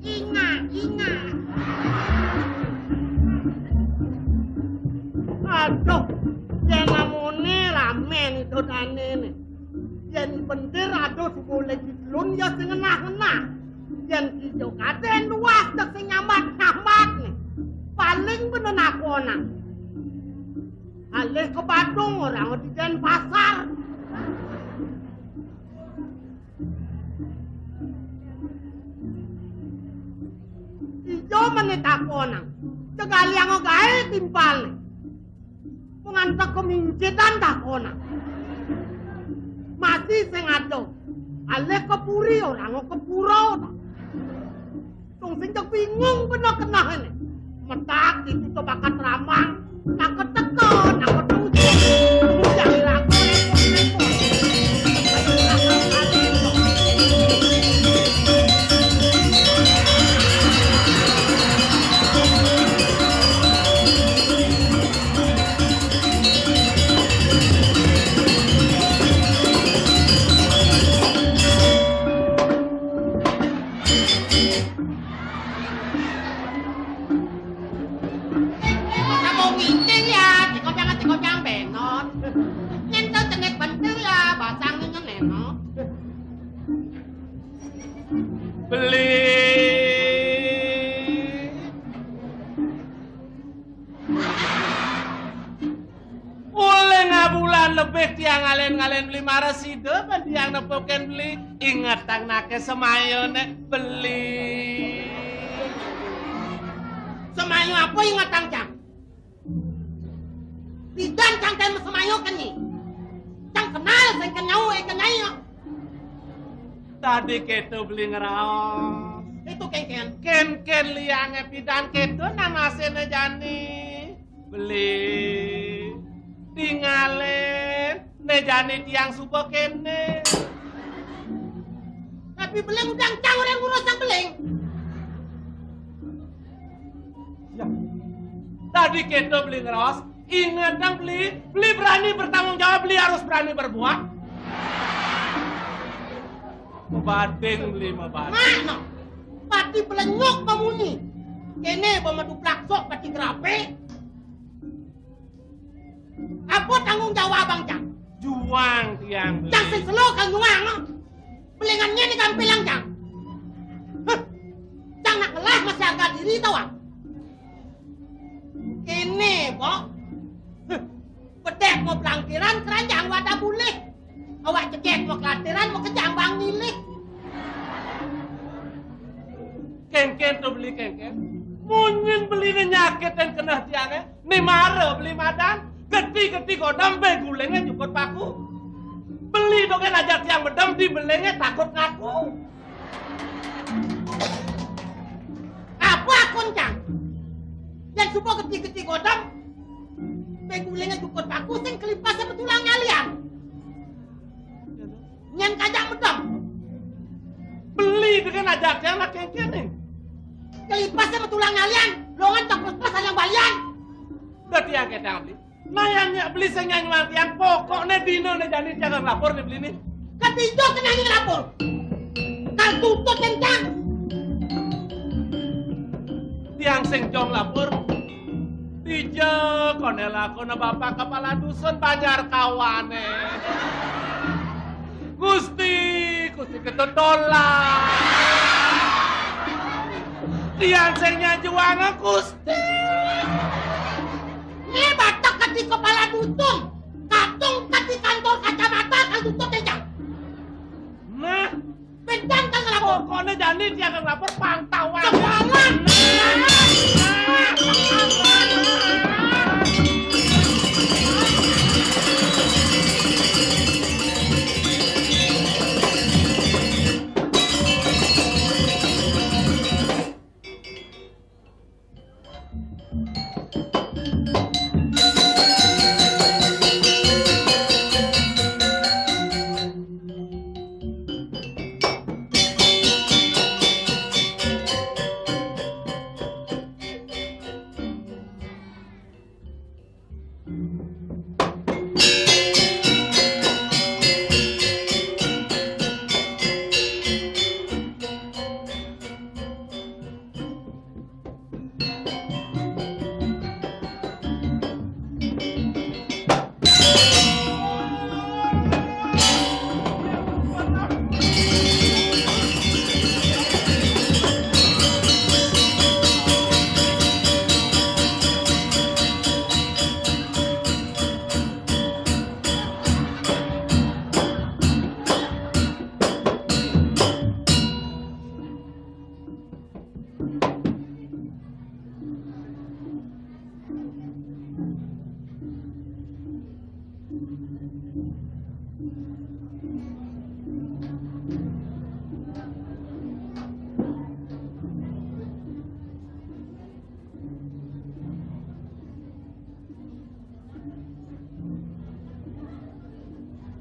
Ingat, ingat. Aduh, yén amoné ramé né dodané né. Yén bendir aduh boleh ditelun ya sing ngenah-ngenah. Yén kija kadén luas tek sing nyambat-nyambat né. Paling bener nakonang. Alih ke Badung orang di Denpasar. Ijo mené takonang. Cegaliang gaé timpalné. Pengantek kemincitan takonang. Masih sing ada. Alih ke puri, orang ke pura. Tung sing cek bingung bener kenah ini. Metak itu tuh bakat ramang, tak keteka, tak ketuju. Yang laku repot-repot. Bulan lebih tiang ngalen-ngalen beli mara sida, ban tiang nepukin beli. Ingetang nake semayone beli. Semayo apa ingetang, Cang? Pidan cang ten semayo keni. Cang kenal sing kenyau e kenyai. Tadi keto beli ngeraos. Itu kenken. Kenken liange pidan keto namasene jani. Beli. Tinggalin. Ne jani tiang suba kene. Tapi beling udah cang orang ngurus sang beling. Ya. Tadi keto beli ngeraos, inget dong beli, beli berani bertanggung jawab, beli harus berani berbuat. Mabading beli mabading. Mana? Pati belenyok pamunyi. Kene ba maduplak sok pati gerape. Apa tanggung jawab abang, Cang? Juang tiang beli. Cang sing selo kang juang, no. Belingan ngene kampilang, Cang. Heh. Cang nak ngelah masih harga diri tau, ah. Kene, Bok. Heh. Bedek mau pelangkiran, keranjang wadah bulih. Awak cekek mau kelatiran, mau kejambang milih. Kenken to beli kenken. Munyin beli ne nyakit dan keneh tiange. Ni mara beli madan. Geti-geti godam be gulinge jukut paku. Beli dogen aja tiang bedem di belinge takut ngaku. Apa akun, Cang? Yang suba geti-geti godam be gulinge jukut paku sing kelipase betulang ngalian. Nyen kajak medem. Beli dengan ajak yang nak kengkene. Kelipase betulang ngalian, longan tak pas-pas yang balian. Udah tiang ketang beli. Nah, yang nyak beli sing nyanyi tiang, pokokne dino ne jani tiang lapor ne beli ne. Ketijo kena nyanyi lapor. Kang tutut kencang. Tiang sing jong lapor. Dija kone lakone Bapak Kepala Dusun Banjar Kawane. Gusti, Gusti Ketut Dola. Tiang sing nyajuanga Gusti. Ini batak kati kepala dusun. Katung kati kantor kacamata, kang tutut kencang. Nah, Bentan kang lapor. Pokoknya jani tiang kang lapor pantauan. Sekolah.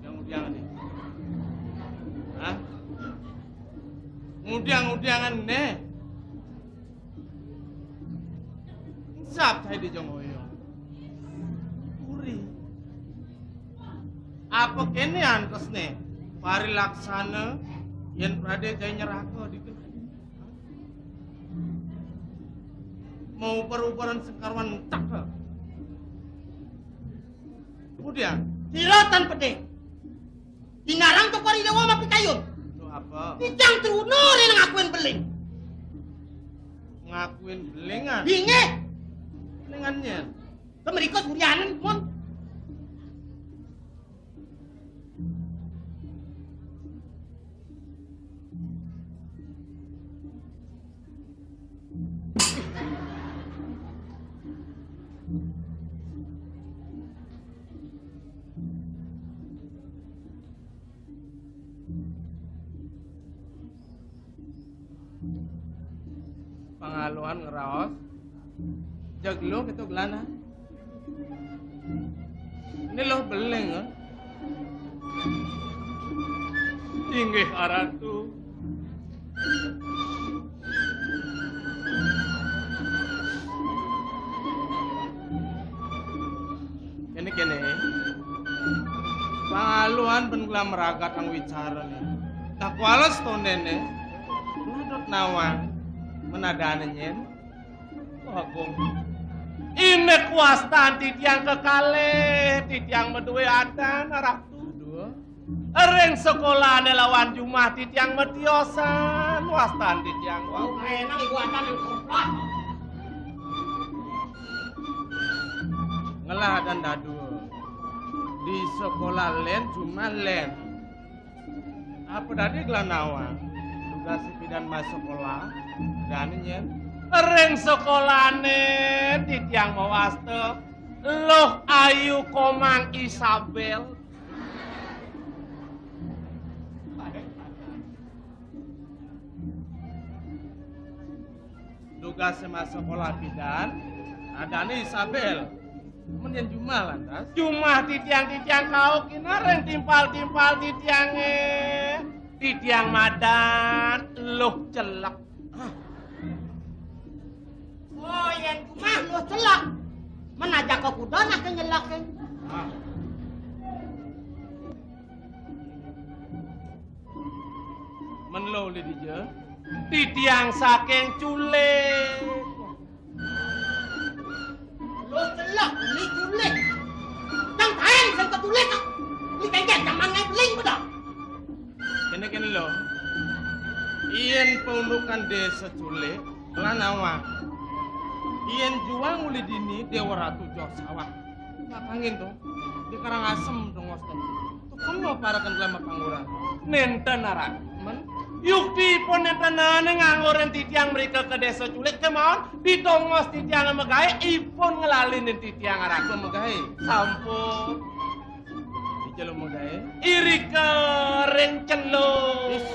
Yang udiang nih. Hah? Ngudiang-udiangan nih. Sap saya di Jongoyo. Puri. Apa kene antes nih? Parilaksana yen prade jai nyeraka di mau uber-uberan sengkarwan entek. Kemudian, sira tan pedhe. Dinarang to pari dewa mapikayun. Lho apa? Ijang truna rene ngakuin beling. Ngakuin belingan? Inggih. Belingan nyen? Kemriko suryanen pun. Luan ngraos. Jeg luh kéto gelah nah. Né luh beling, eh. Inggih, Ratu. Kéné-kéné. Pangaluan ben gelah maragat kang wicara né. Tak kuales tondéné. Ngadot nawang. Men adané nyén. Wah, Agung. Indik wastan titiang kekalih, titiang madué adan, Ratu. Duh. Ring sekolahané lawan jumah titiang matiosan, wastan titiang wau. Enak ibu adan yang keempet. Ngelah adan dadua. Di sekolah lén, jumah lén. Apa dadi gelah nawang? Dugas pidan masekolah, dadi nyén. Ring sekolahané titiang mawasta Luh Ayu Komang Isabel. Dugasé masekolah pidan, adané Isabel. Men yén jumah lantas? Jumah titiang-titiang kaukin ring timpal-timpal titiangé. Titiang madan Luh Celek. Ah. Oh, yén jumah Luh Celek. Men ajaka kuda nak nyelekin. Ah. Men Luh uli dija? Titiang saking Culik. Luh Celek uli Culik. Tang kaén sing ketulis, ah. Uli kéngkén jaman ngai beling bedah. Kéné-kéné Luh. Yén paundukan désa Culik, lan nawang. Yén juang uli dini Déwa Ratu joh sawah. Kapanggih to. Di Karangasem dongos to. Tukang mau parakan gelah mapangguran. Nénten, Ratu. Men? Yuktipun nénten ané nganggo ring titiang mrika ka désa Culik kémaon, di dongos titiang magaé ipun nglalinin titiang, Ratu. Magaé. Sampun. Di Celuk magaé. Irika ring Celuk. Is.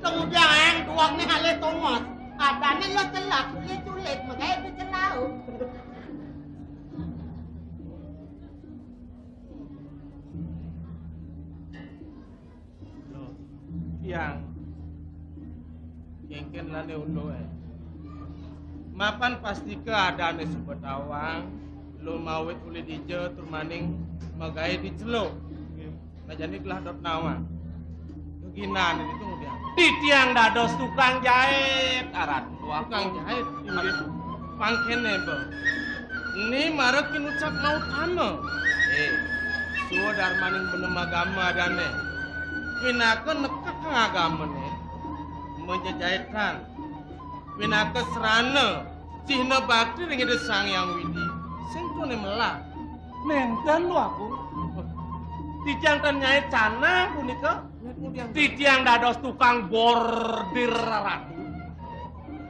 Kemudian duwegné alih tongos. Adané Luh Celek, Luh Culik, magaé di Celuk. Loh, tiang. Kéngkén lané unduké. Mapan pastika adané suba tawang, lumawit uli dija tur maning magaé di Celuk. Nah, jani gelah dot nawang. Geginané ditu ngudiang. Titiang dados tukang jait, aran tuah. Tukang jait, inggih. Mangkéné, Mbok. Ni mara kinucap mautama. Eh, suwa darmaning benem agama adané. Pinaka nekek kang agamané. Majejaitan. Pinaka srana, cihna bakti ring Ida Sang Hyang Widi. Sing tuné melah. Nénten, Luh Agung. Titiang ten nyait canang punika. Titiang dados tukang bordir, Ratu.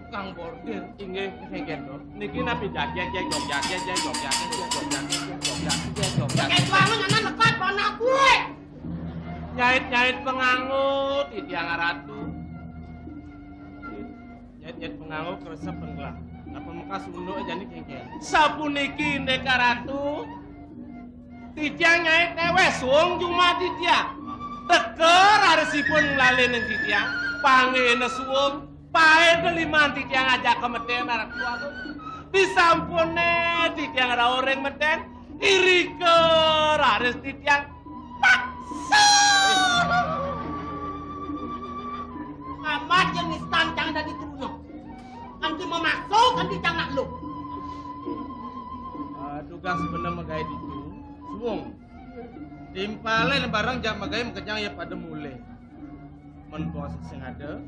Tukang bordir? Inggih, kéngkén to. Niki napi jajek, jek, jok, jajek, jek, jok, jajek, jek, jok, jajek, jek, jok, jajek, jek, jok, jajek. Kéto anu nyanan lekat anak kué. Nyait-nyait panganggo, titiang Ratu. Nyait-nyait panganggo kresep penggelah. Napa mekas unduk jani kéngkén. Sapuniki indik Ratu. Titiang nyait néwéh suung jumah titiang. Teka rarisipun nglalinin titiang. Panggihna suung. Paéda liman titiang ajaka metén Ratu Agung. Disampuné titiang rauh ring metén. Irika raris titiang paksa. Amat yang nistan cang dadi truna. Kanti mamaksa, kanti cang nak lu. Ah, tugas bener magaé ditu. Suung. Timpalé bareng jak magaé makejang ya pada mulih. Men bos sing ada.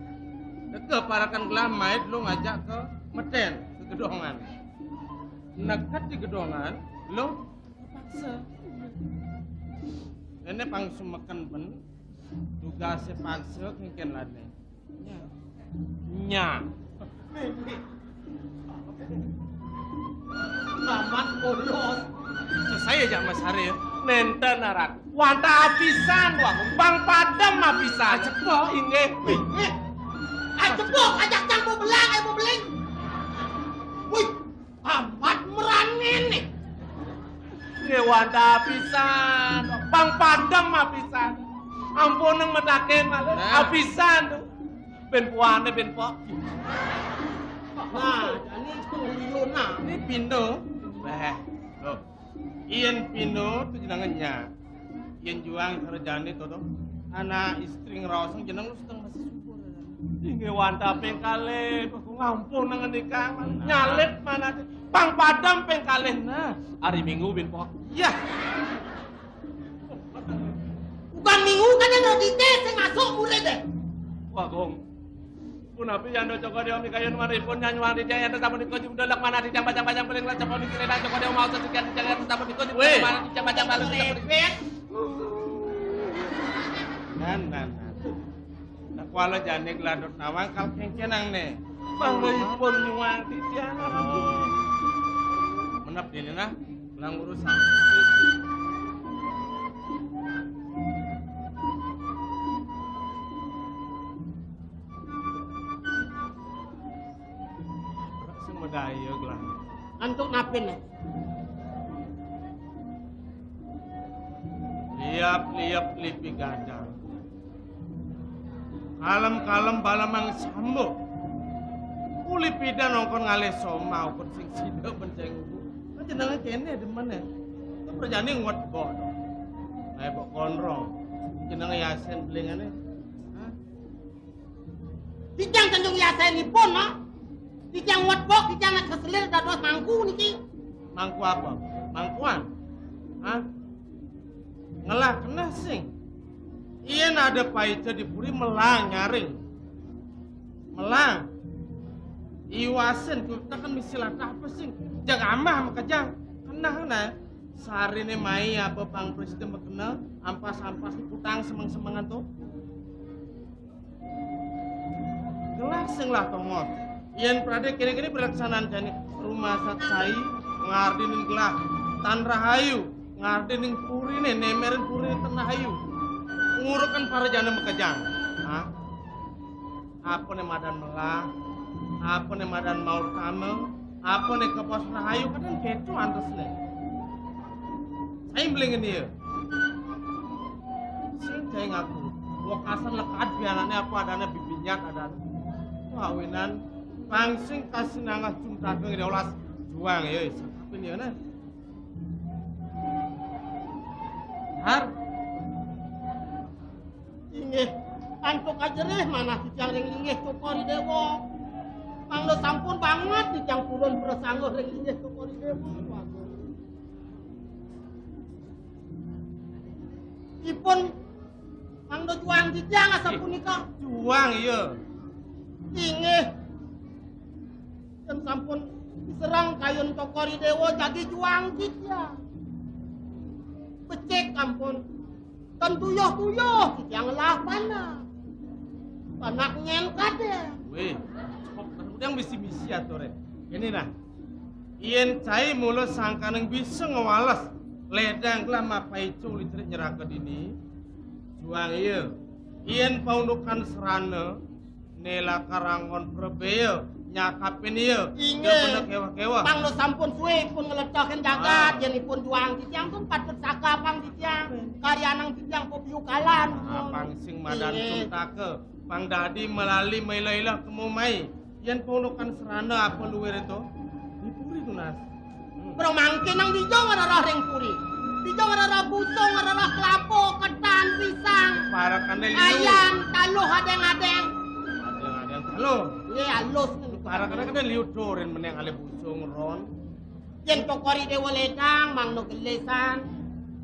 Teka parakan gelah mait lu ngajak ka metén, ka gedongan. Neked di gedongan, lu paksa. Néné pang sumeken ben, tugasé paksa kéngkén lané. Nya. Nya. Laman polos. Sesai aja Mas Hari ya. Nénten aran. Wantah apisan, wah, pang padem apisan. Ajak, Pak. Inggih. Wih, wih. Jebok ajak cang mau belang, eh, mau beling. Wih, amat merani nih. Nggih wantah apisan, Bang Padem apisan. Ampun nang metaken malih. Nah. Apisan tuh. Ben puane ben pok. Nah, jani itu liuna. Ini pino. Weh, loh. Yen pino tuh jenengan nya. Yen juang kerjane to, to. Anak istri ngraosang jeneng lu sedeng masih syukur. Inggih wantah ping kalih, ngampun nang ngenikang. Nah. Nyalit mana Bang Padem ping kalih. Nah, hari Minggu bin pok. Iya. Bukan Minggu kan yang mau dite sing masuk murid deh. Wah, Gong. Punapi yanda Cokor Dewa mikayun maripun nyanyuang titiang yanda sapunika jumdelek manah titiang pacang-pacang paling lan Cokor niki renan Cokor Dewa mau sesukian titiang yanda sapunika jumdelek manah titiang pacang paling lan Cokor niki. Nan, nan, nan. Nak wala jane gladot nawang kal kengkenang ne. Panggalipun nyuang titiang. Menep dene nah, lang urusan. Sing medaya gelah. Antuk napin nih. Liap-liap lipi gadang. Kalem-kalem balamang sambo. Uli pidan nongkon ngalih soma ukut sing sida benceng uku. Kan jenenge kene demen ya. Itu perjani nguat bok. Nah, bok konrong. Jenenge Yasin belingane. Hah? Titiang tanjung yasenipun, no. Titiang wetbok, titiang nak keselir dados mangku niki. Mangku apa? Mangkuan? Hah? Ngelah kena sing. Yen ada paica di puri melang nyaring. Melang. Iwasin kita kan misi latah apa sing? Jaga amah makejang. Kena, kena. Sarine mai apa Bang Presiden bekena, ampas-ampas diputang semeng-semengan to. Gelah sing lah tongot. Yen prade kene-kene pelaksanaan jani rumah saksai ngardening gelah tan rahayu, ngardening purine, nemerin purine tan rahayu. Nguruken para jane makejang. Hah? Apa ne madan melah? Apa ne madan mautama? Apa ne kepos rahayu? Kadang keco antesne. Saya beli ngene ya. Sing saya ngaku. Wekasan lekat bianane apa adane bibinyat adane. Wah, winan pang sing kasih nangah cum dagang di olas juang ya, sakapin ya nah. Har. Inggih, antuk ajerih manah titiang ring linggih Cokor I Dewa. Mangda sampun banget titiang purun prasangguh ring linggih Cokor I Dewa. Ipun mangda juang titiang asapunika. Juang, iya. Inggih. Yen sampun diserang kayun Cokor I Dewa jagi juang titiang. Becik ampun. Tan tuyuh-tuyuh titiang ngelah panak. Panak nyen kadén. Wéh, cok, kadang misi-misi aturé. Kéné nah. Yén cai mula sangkaning bisa ngwales ledang gelah mapaica uli cerik nyeraka dini. Juang iya. Yén paundukan serana, né lakar anggon prabéa nyakapin iya. Inggih. Iya bener kéweh-kéweh. Mangda sampun suwé ipun ngletohin jagat, ah, yén ipun juang titiang pun patut sakapang titiang. Karyanang titiang pepiukalan. Ah, pang sing madan, inggih, cuntaka, pang dadi malali maila-ila kemo mai. Yén paundukan serana apa luwih to? Di puri tunas. Hmm. Bro, mangkin nang dija ngrereh ring puri. Dija ngrereh busung, ngrereh kelapa, ketan, pisang. Parakané liu. Ayam, taluh, adéng-adéng. Adéng-adéng taluh. Iya, alus nih. Parakané kadén liu to rén, meneng alih busung, ron. Yén Cokor I Déwa ledang, mangda gelisan.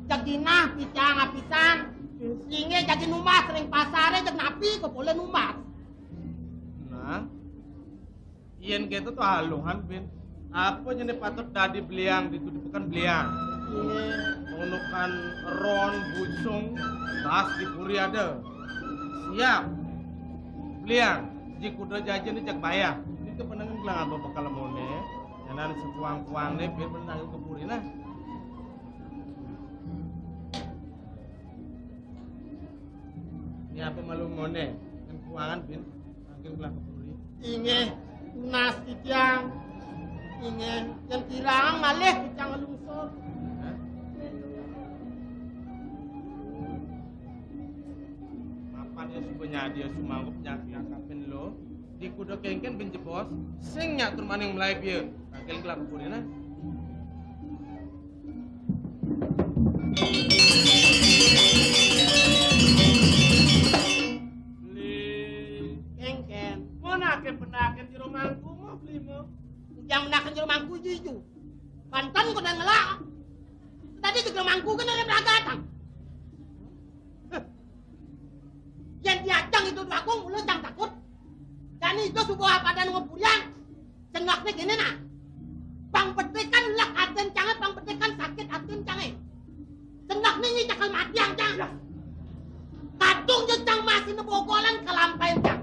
Jeg jinah, picang apisan. Singé jagi numbas ring pasaré, jeg napi kok polih numbas. Nah, yén kéto to aluhan, Bin. Apa jené patut dadi beliang ditu di peken beliang? Iya. Unukan ron, busung, bas di puri ada. Siap. Beliang, ji kuda jajan ni jak bayah. Ini kepenangan gelang apa bakal mone? Nyanan sekuang-kuangné, Bin, menang ke puri nah. Ini apa malu mone? Kan kuangan, Bin. Mangkin gelah ke puri. Inggih, tunas titiang. Inggih, yén kirang malih titiang nglungsur. Mapan ya suba nyadi ya sumanggup nyaki asapin lo. Di kuda kéngkén ben jebos, sing nyak tur maning mlaib ya. Tangkil gelap kuburina. Beli. Kéngkén. Mon aké penaken jero mangku mo, Beli mo. Yang menaken jero mangku ijo-ijo. Banten kok nang ngelak. Tadi jero mangku kan ada beragatan. Yén diajeng Ida Déwa Agung, mula cang takut. Jani Ida suba apadan nguburiang. Cenekné kéné nah. Pang betikan lek atin cangé, pang betikan sakit atin cangé. Cenekné nyi cekel matiang cang. Kadung ya cang masih nebogolan kalampain cang.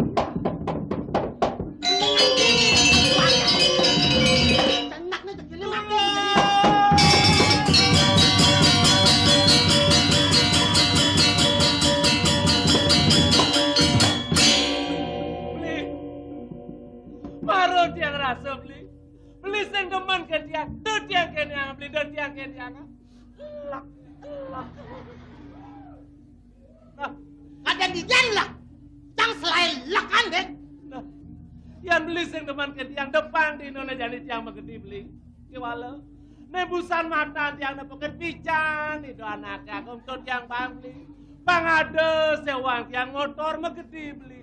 Cenekné cekelné mati. Beli. Mara tiang rasa, Beli. Beli sing demen ke tiang. Tu tiang kene, Beli. Tu tiang kene. Elak, elak. Nah. Kadén didian lah. Cang selaé lekan, deh. Nah. Yan Beli sing demen ke tiang, depan dinoné jani tiang magedi, Beli. Kéwala. Né busan matan tiang nepukin pican, Ida Anaké Agung, tur tiang bangli. Pang ada séwang tiang motor magedi, Beli.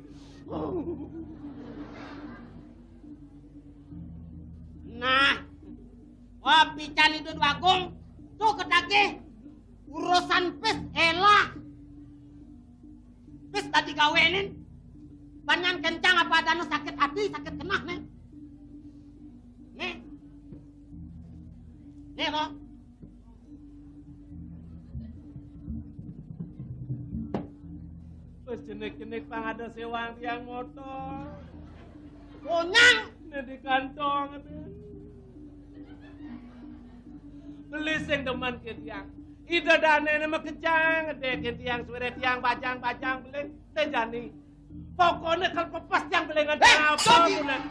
Nah, wah, pican Ida Déwa Agung, tuh ketagih urusan pis élah. Pis tadi gawenin, panjang kencang apa adana sakit hati, sakit kenah, nih. Nih. Nih, kok. Wis jenik-jenik pang ada séwang tiang motor. Konyang. Nih di kantong, aduh. Beli sing demen ke tiang. Ida dané né makejang, gedé ke tiang suwiré tiang bajang-bajang beling, té jani. Pokokné kal pepes tiang belingan. Eh, apa Sogi. Bulan.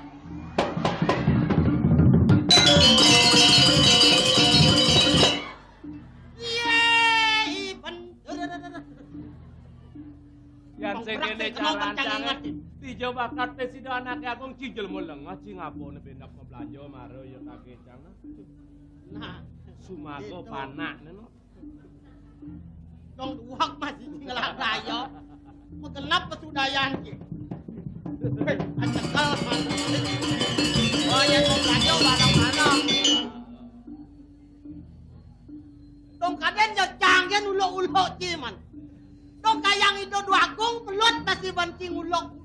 Iya, i bener. Yan sing kéné cara cang inget. Dija bakat pis Ida Anaké Agung, cing jelma lengah, cing apané bendak belanja mara ya kagécang. Nah, sumaga gitu. Panakné no. Dong duwak masih ngelak daya. Pegenap pesudayan ki. Hei, ancekel masih. Oh ya, dong belanja barang-barang. Dong kadén ya canggih uluk-uluk ciman. Dong kayang Ida Déwa Agung pelut masih banting uluk.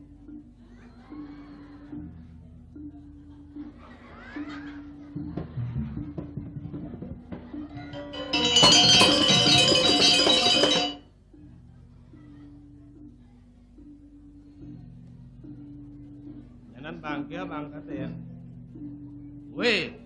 Nyanan bangké bangkat ya. Wéh.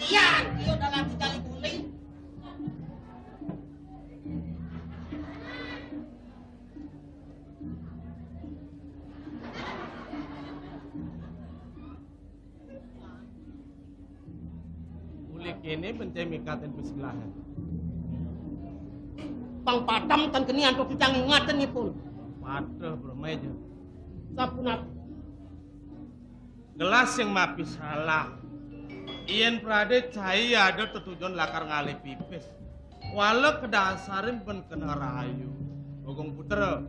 Iya, iya dalam sekali guling. Uli kéné bencé mikatin pis gelahan. Pang padam tan keni antuk titiang ingatin ipun. Padeh bermain. Sapunapi? Gelas sing mapi salah. Yén pradé cai ada tetujon lakar ngalih pipis. Wala kedasarin ben kena rayu. Bagong Putra,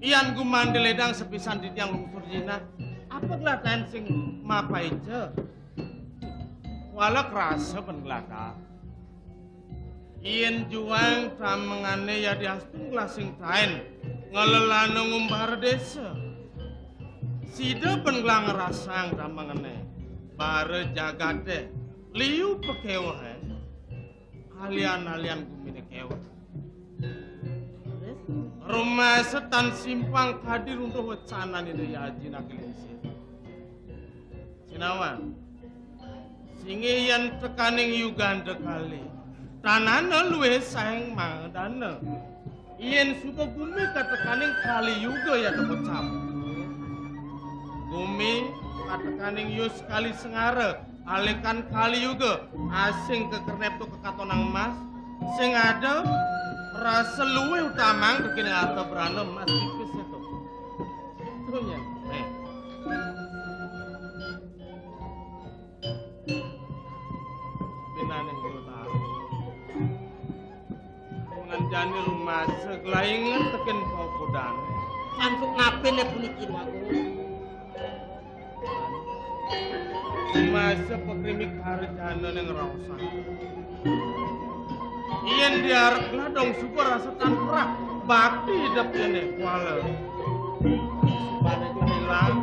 yan gumandé ledang sepisan titiang lungsur jinah. Apa gelatahan sing mapaica? Wala kerasa ben gelatah. Yén juang tamengané yadiastun gelah sing taén ngelelana ngumbara désa. Sida ben gelah ngrasang tamengané. Bara jagaté liu pakéwehé. Alian-alian guminé kéweh. Rumasa tan simpang kadi runtuh wecanané Ida Aji Nagelingsir. Sinawang. Singgih yén tekaning yuganda kalih, tanana luwih saéng mangadana. Yén suba gumi katekaning Kali Yuga ya tepecap. Gumi katekaning yus Kali Sengara, alikan Kali Yuga, asing kekernep tu kekatonang emas, sing ada rasa luwih utamang tekening harta berana emas tipis itu. Itu nya. Eh. Binaning kula tahu. Dengan jani rumasa kelaingan tekin paukudan. Sangsuk ngapine puniki, Dwagung? Rumasa pakrimi karjana ning raosan. Yen diarep gladong suba rasa tan perah, bakti idep kene kuala. Subane ilang.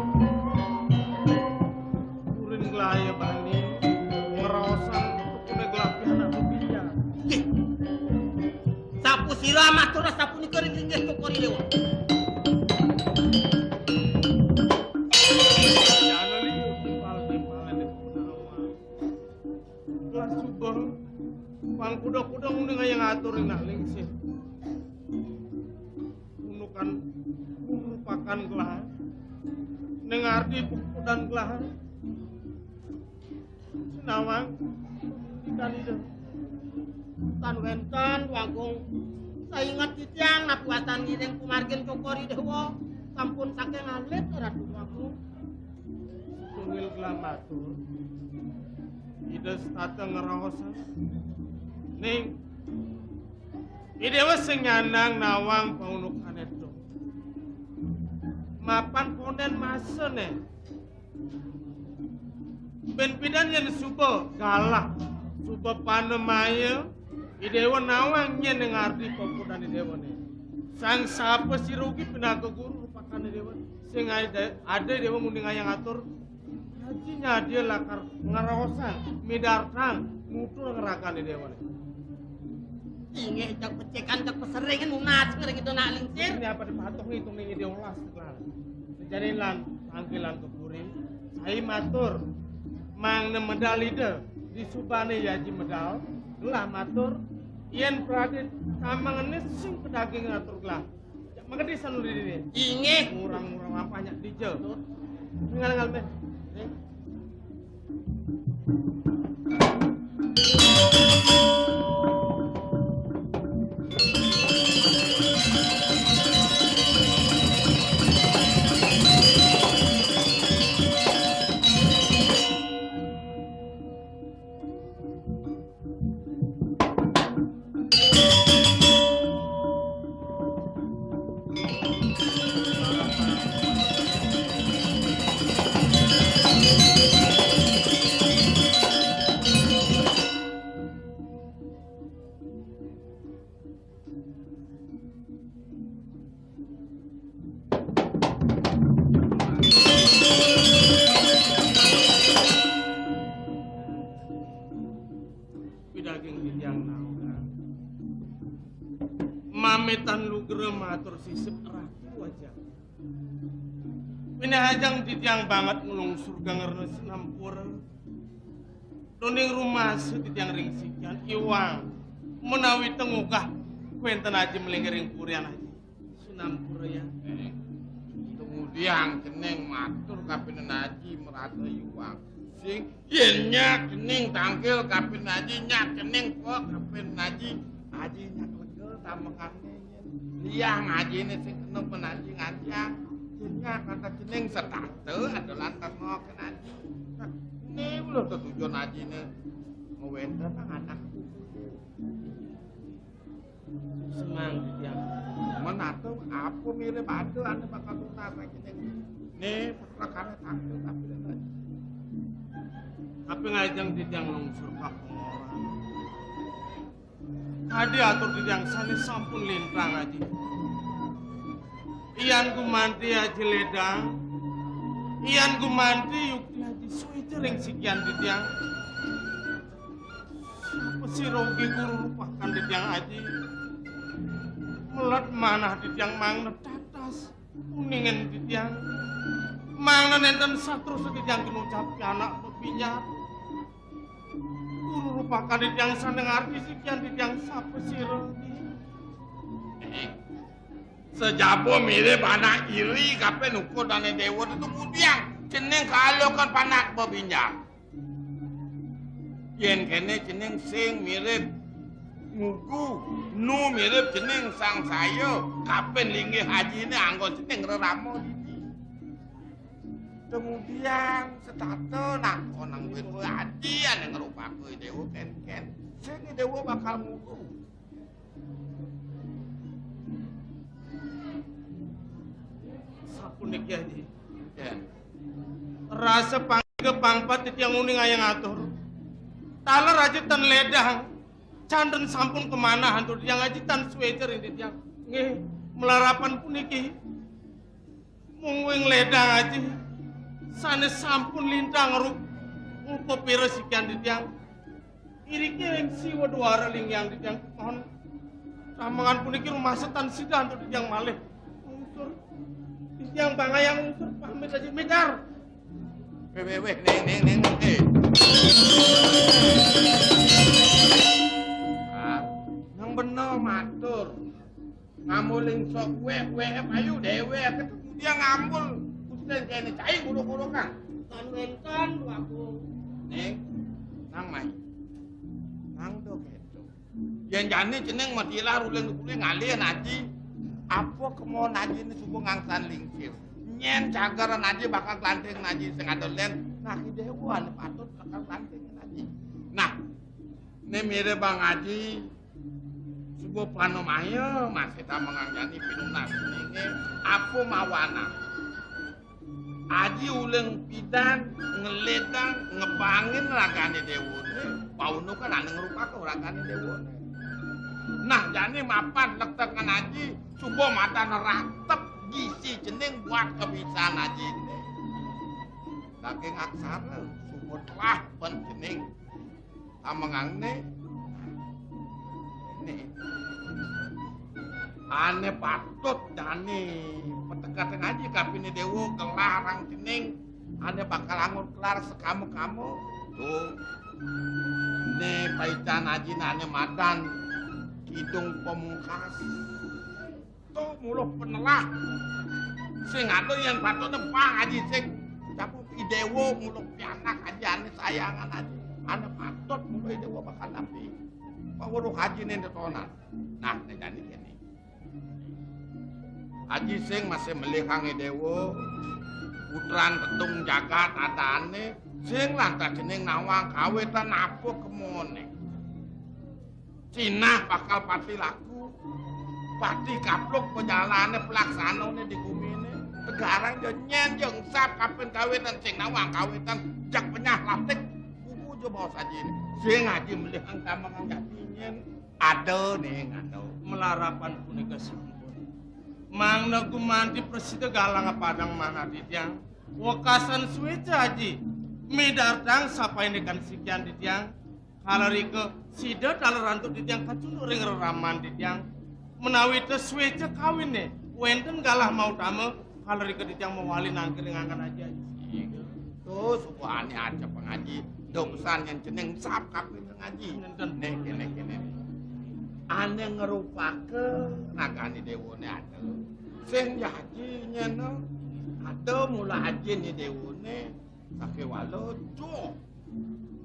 Kuring glaya bani ngraosan tekune gelapihan aku biya. Nggih. Sapu sira matur sapunika ring linggih Cokor I Dewa. Jana liu timpal-timpalane Punawa. Lah suba pang kuda-kuda ngunding ayang atur ring nak lingsir. Unukan urupakan gelah. Ning ardi pukudan gelah. Sinawang, ikan ida. Tan wenten, Dwagung. Sainget titiang napi watan ngiring kumargin Cokor I Dewa sampun saking alit, Ratu Dwagung. Tungil gelah matur. Ida setata ngraosan. Ning, I Dewa sing nyandang nawang paundukan itu. Mapan konden masane. Ben pidan yen suba galah, suba panemaya, I Dewa nawang nyen ning ardi papudan I Dewane. Sang sapa sira ugi pinaka guru rupakan I Dewa. Sing ada, ada I Dewa ngunding ayang atur, aji nyadia lakar ngraosang, midartang, nutur ngragan I Dewane. Inggih, cak pecekan, cak pesering, nunas, ngeri gitu nak lingsir. Ini apa dipatuh ngitung ning ide olas, Kang? Sejani lan, tangkilan ke puri, sai matur, mangda medal ida, di subane yaji medal, gelah matur, yen pradit, kamangene sing kedaging atur gelah. Cak mengedi sanu didine. Inggih. Ngurang-ngurang lampah nyak dija. Ngal-ngal meh. Eh. Pidaging titiang naungan. Mametan lugra matur sisip ratu aja. Pinahajang titiang banget nglungsur gangrena sinampura. Tuning rumasa titiang ring sikian iwang menawi tengugah kuenten aji melingkar ring purian aji. Sinampura ya. Eh, kemudian cening matur kapining aji merasa iwang. Sing yen nyak cening tangkil kapining aji, nyak cening pok kapining aji. Aji nyak lega tamekane yen. Liang ajine sing kena penaji nganjang. Yen nyak kata cening setata adalah terno kenaji. Nah, ini lho tetujon ajine. Ngewenten nang anak. Semang titiang. Menatu apa mirip ada ane bakal tunas lagi ning. Nih, pekrakane takut tapi lagi. Tapi ngajeng titiang lungsur ka pengorang. Tadi atur titiang sane sampun lintang aji. Iyan gumanti aji ledang. Iyan gumanti yukti aji suica ring sikian titiang. Sapa Sira ugi guru rupakan titiang aji. Melet manah titiang mangda tatas. Uningen titiang mangda nenten saterus titiang kinucap anak bebinjar. Guru rupakan titiang sane ngarti sikian titiang sapa sira. Eh, sejaba mirip anak iri kape nukur dane dewa tetu mudiang cening kalokan panak bebinjar. Yen kene cening sing mirip ngugu, nu mirip cening sang saya, kapen linggih ajine anggon cening rerama dini. Kemudian setata nak onang wit aji ane ngrupake dewa ken-ken. Sing dewa bakal ngugu. Sapuniki aji. Ya. Rasa pangga pangpat titiang uning ayang atur. Taler aji tan ledang. Canten sampun kemanahan tur tiang aji tan suecer ini tiang. Nggih, melarapan puniki. Mungguing ledang aji. Sane sampun lintang rup. Upepira sikian titiang. Iriki ring siwa duara lingyang titiang mohon. Ramengan puniki rumasa tan sida antuk titiang malih. Lungsur. Titiang bangayang lungsur pamit aja mitar. Weh, weh, weh, neng, neng, neng, neng. Eh. Ah, nang bener matur. Ngamuling sok weh, weh, ayu dewe ketemu dia ngambul. Kusten kene cai buluk-bulukan. Tan wenten aku. Neng, nang mai. Nang do keto. Yen jani cening matilah ruling dukule ngalih aji. Apa kemon aji ini suku ngangsan lingsir. Nyen cagaran aji bakal glanting aji sing ada len. Nah, idewa ane patut bakal glanting aji. Nah, ne mire bang aji subuh panomaya masih tamengang jani pinunas ninge apa mawana. Aji uling pidan ngeledang ngebangin ragane dewane, pauno kan ane ngrupaka ragane dewane. Nah, jani mapan lektekan aji suba madan ratep gisi cening buat kebisan aji ini. Daging aksara suba telah pen cening. Amengang ne. Ne. Ane patut dane petekat ngaji kapine dewa gelarang cening ane bakal angun kelar sekama-kama. Tuh. Ne paican aji ane madan Kidung Pamungkas. To muluh penelah. Sing ada yang patut nempang aji sing. Tapi idewa muluh pianak aji ane sayangan aji. Ane patut muluh idewa bakal nampi. Paweruh aji ne detonan. Nah, ne jani kene. Aji sing masih melihang idewa. Putran tetung jagat adane. Sing lantas cening nawang kawitan apa kemone. Cinah bakal pati laku, pati kapluk pejalane pelaksanane di gumine. Tegarang ja nyen ja engsap kapen kawitan sing nawang kawitan jak penyah latik. Kubu ja baos aji ini. Sing aji melihang kamangan jati nyen. Ada ning ada. Melarapan punika sampun. Mangda gumanti prasida galang padang manah titiang. Wekasan sueca aji. Midartang sapaindikan sikian titiang. Kalarika sida taler antuk titiang kacunduk ring reraman titiang. Menawi ta sueca kawinne, wenten galah mautama, kalarika titiang mawali nangkil ring angkan aji-aji. Tuh, subuhane aja pengaji. Dongsan yang cening sap kapin ngaji. Nenten. Nih, kene, kene. Ane ngerupake ragane dewane ada. Sing jaji nyeno ada mula ajine dewane. Sakewala, jo.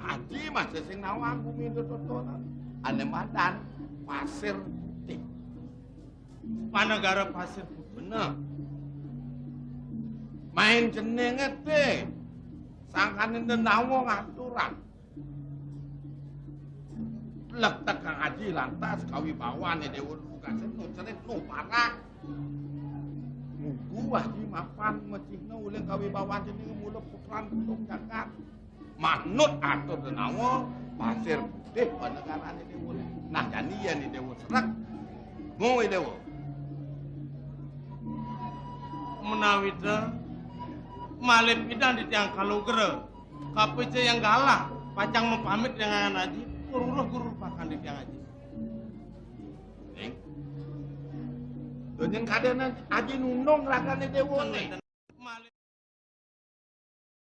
Aji masih sing nawang bumi totonan. Ane madan Pasir Putih. Panegara Pasir Putih. Bener. Main jenenge te. Sangkane ndenawa ngaturan. Lektek Kang Aji lantas kawibawane Dewa Lugasen nucerit nuh parak. Ngugu Aji mapan mecihna uling kawibawan jenenge mula putran gunung jagat. Manut atur denawa, Pasir Putih panegarane Dewa. Nah, jani yen Dewa serak. Mung Dewa. Menawi ta malih pidan di tiang kalugra, kapica yang galah, pacang mapamit dengan Aji, Guru Guru Pak Yen kadene Aji Nunung ragane dewa ne.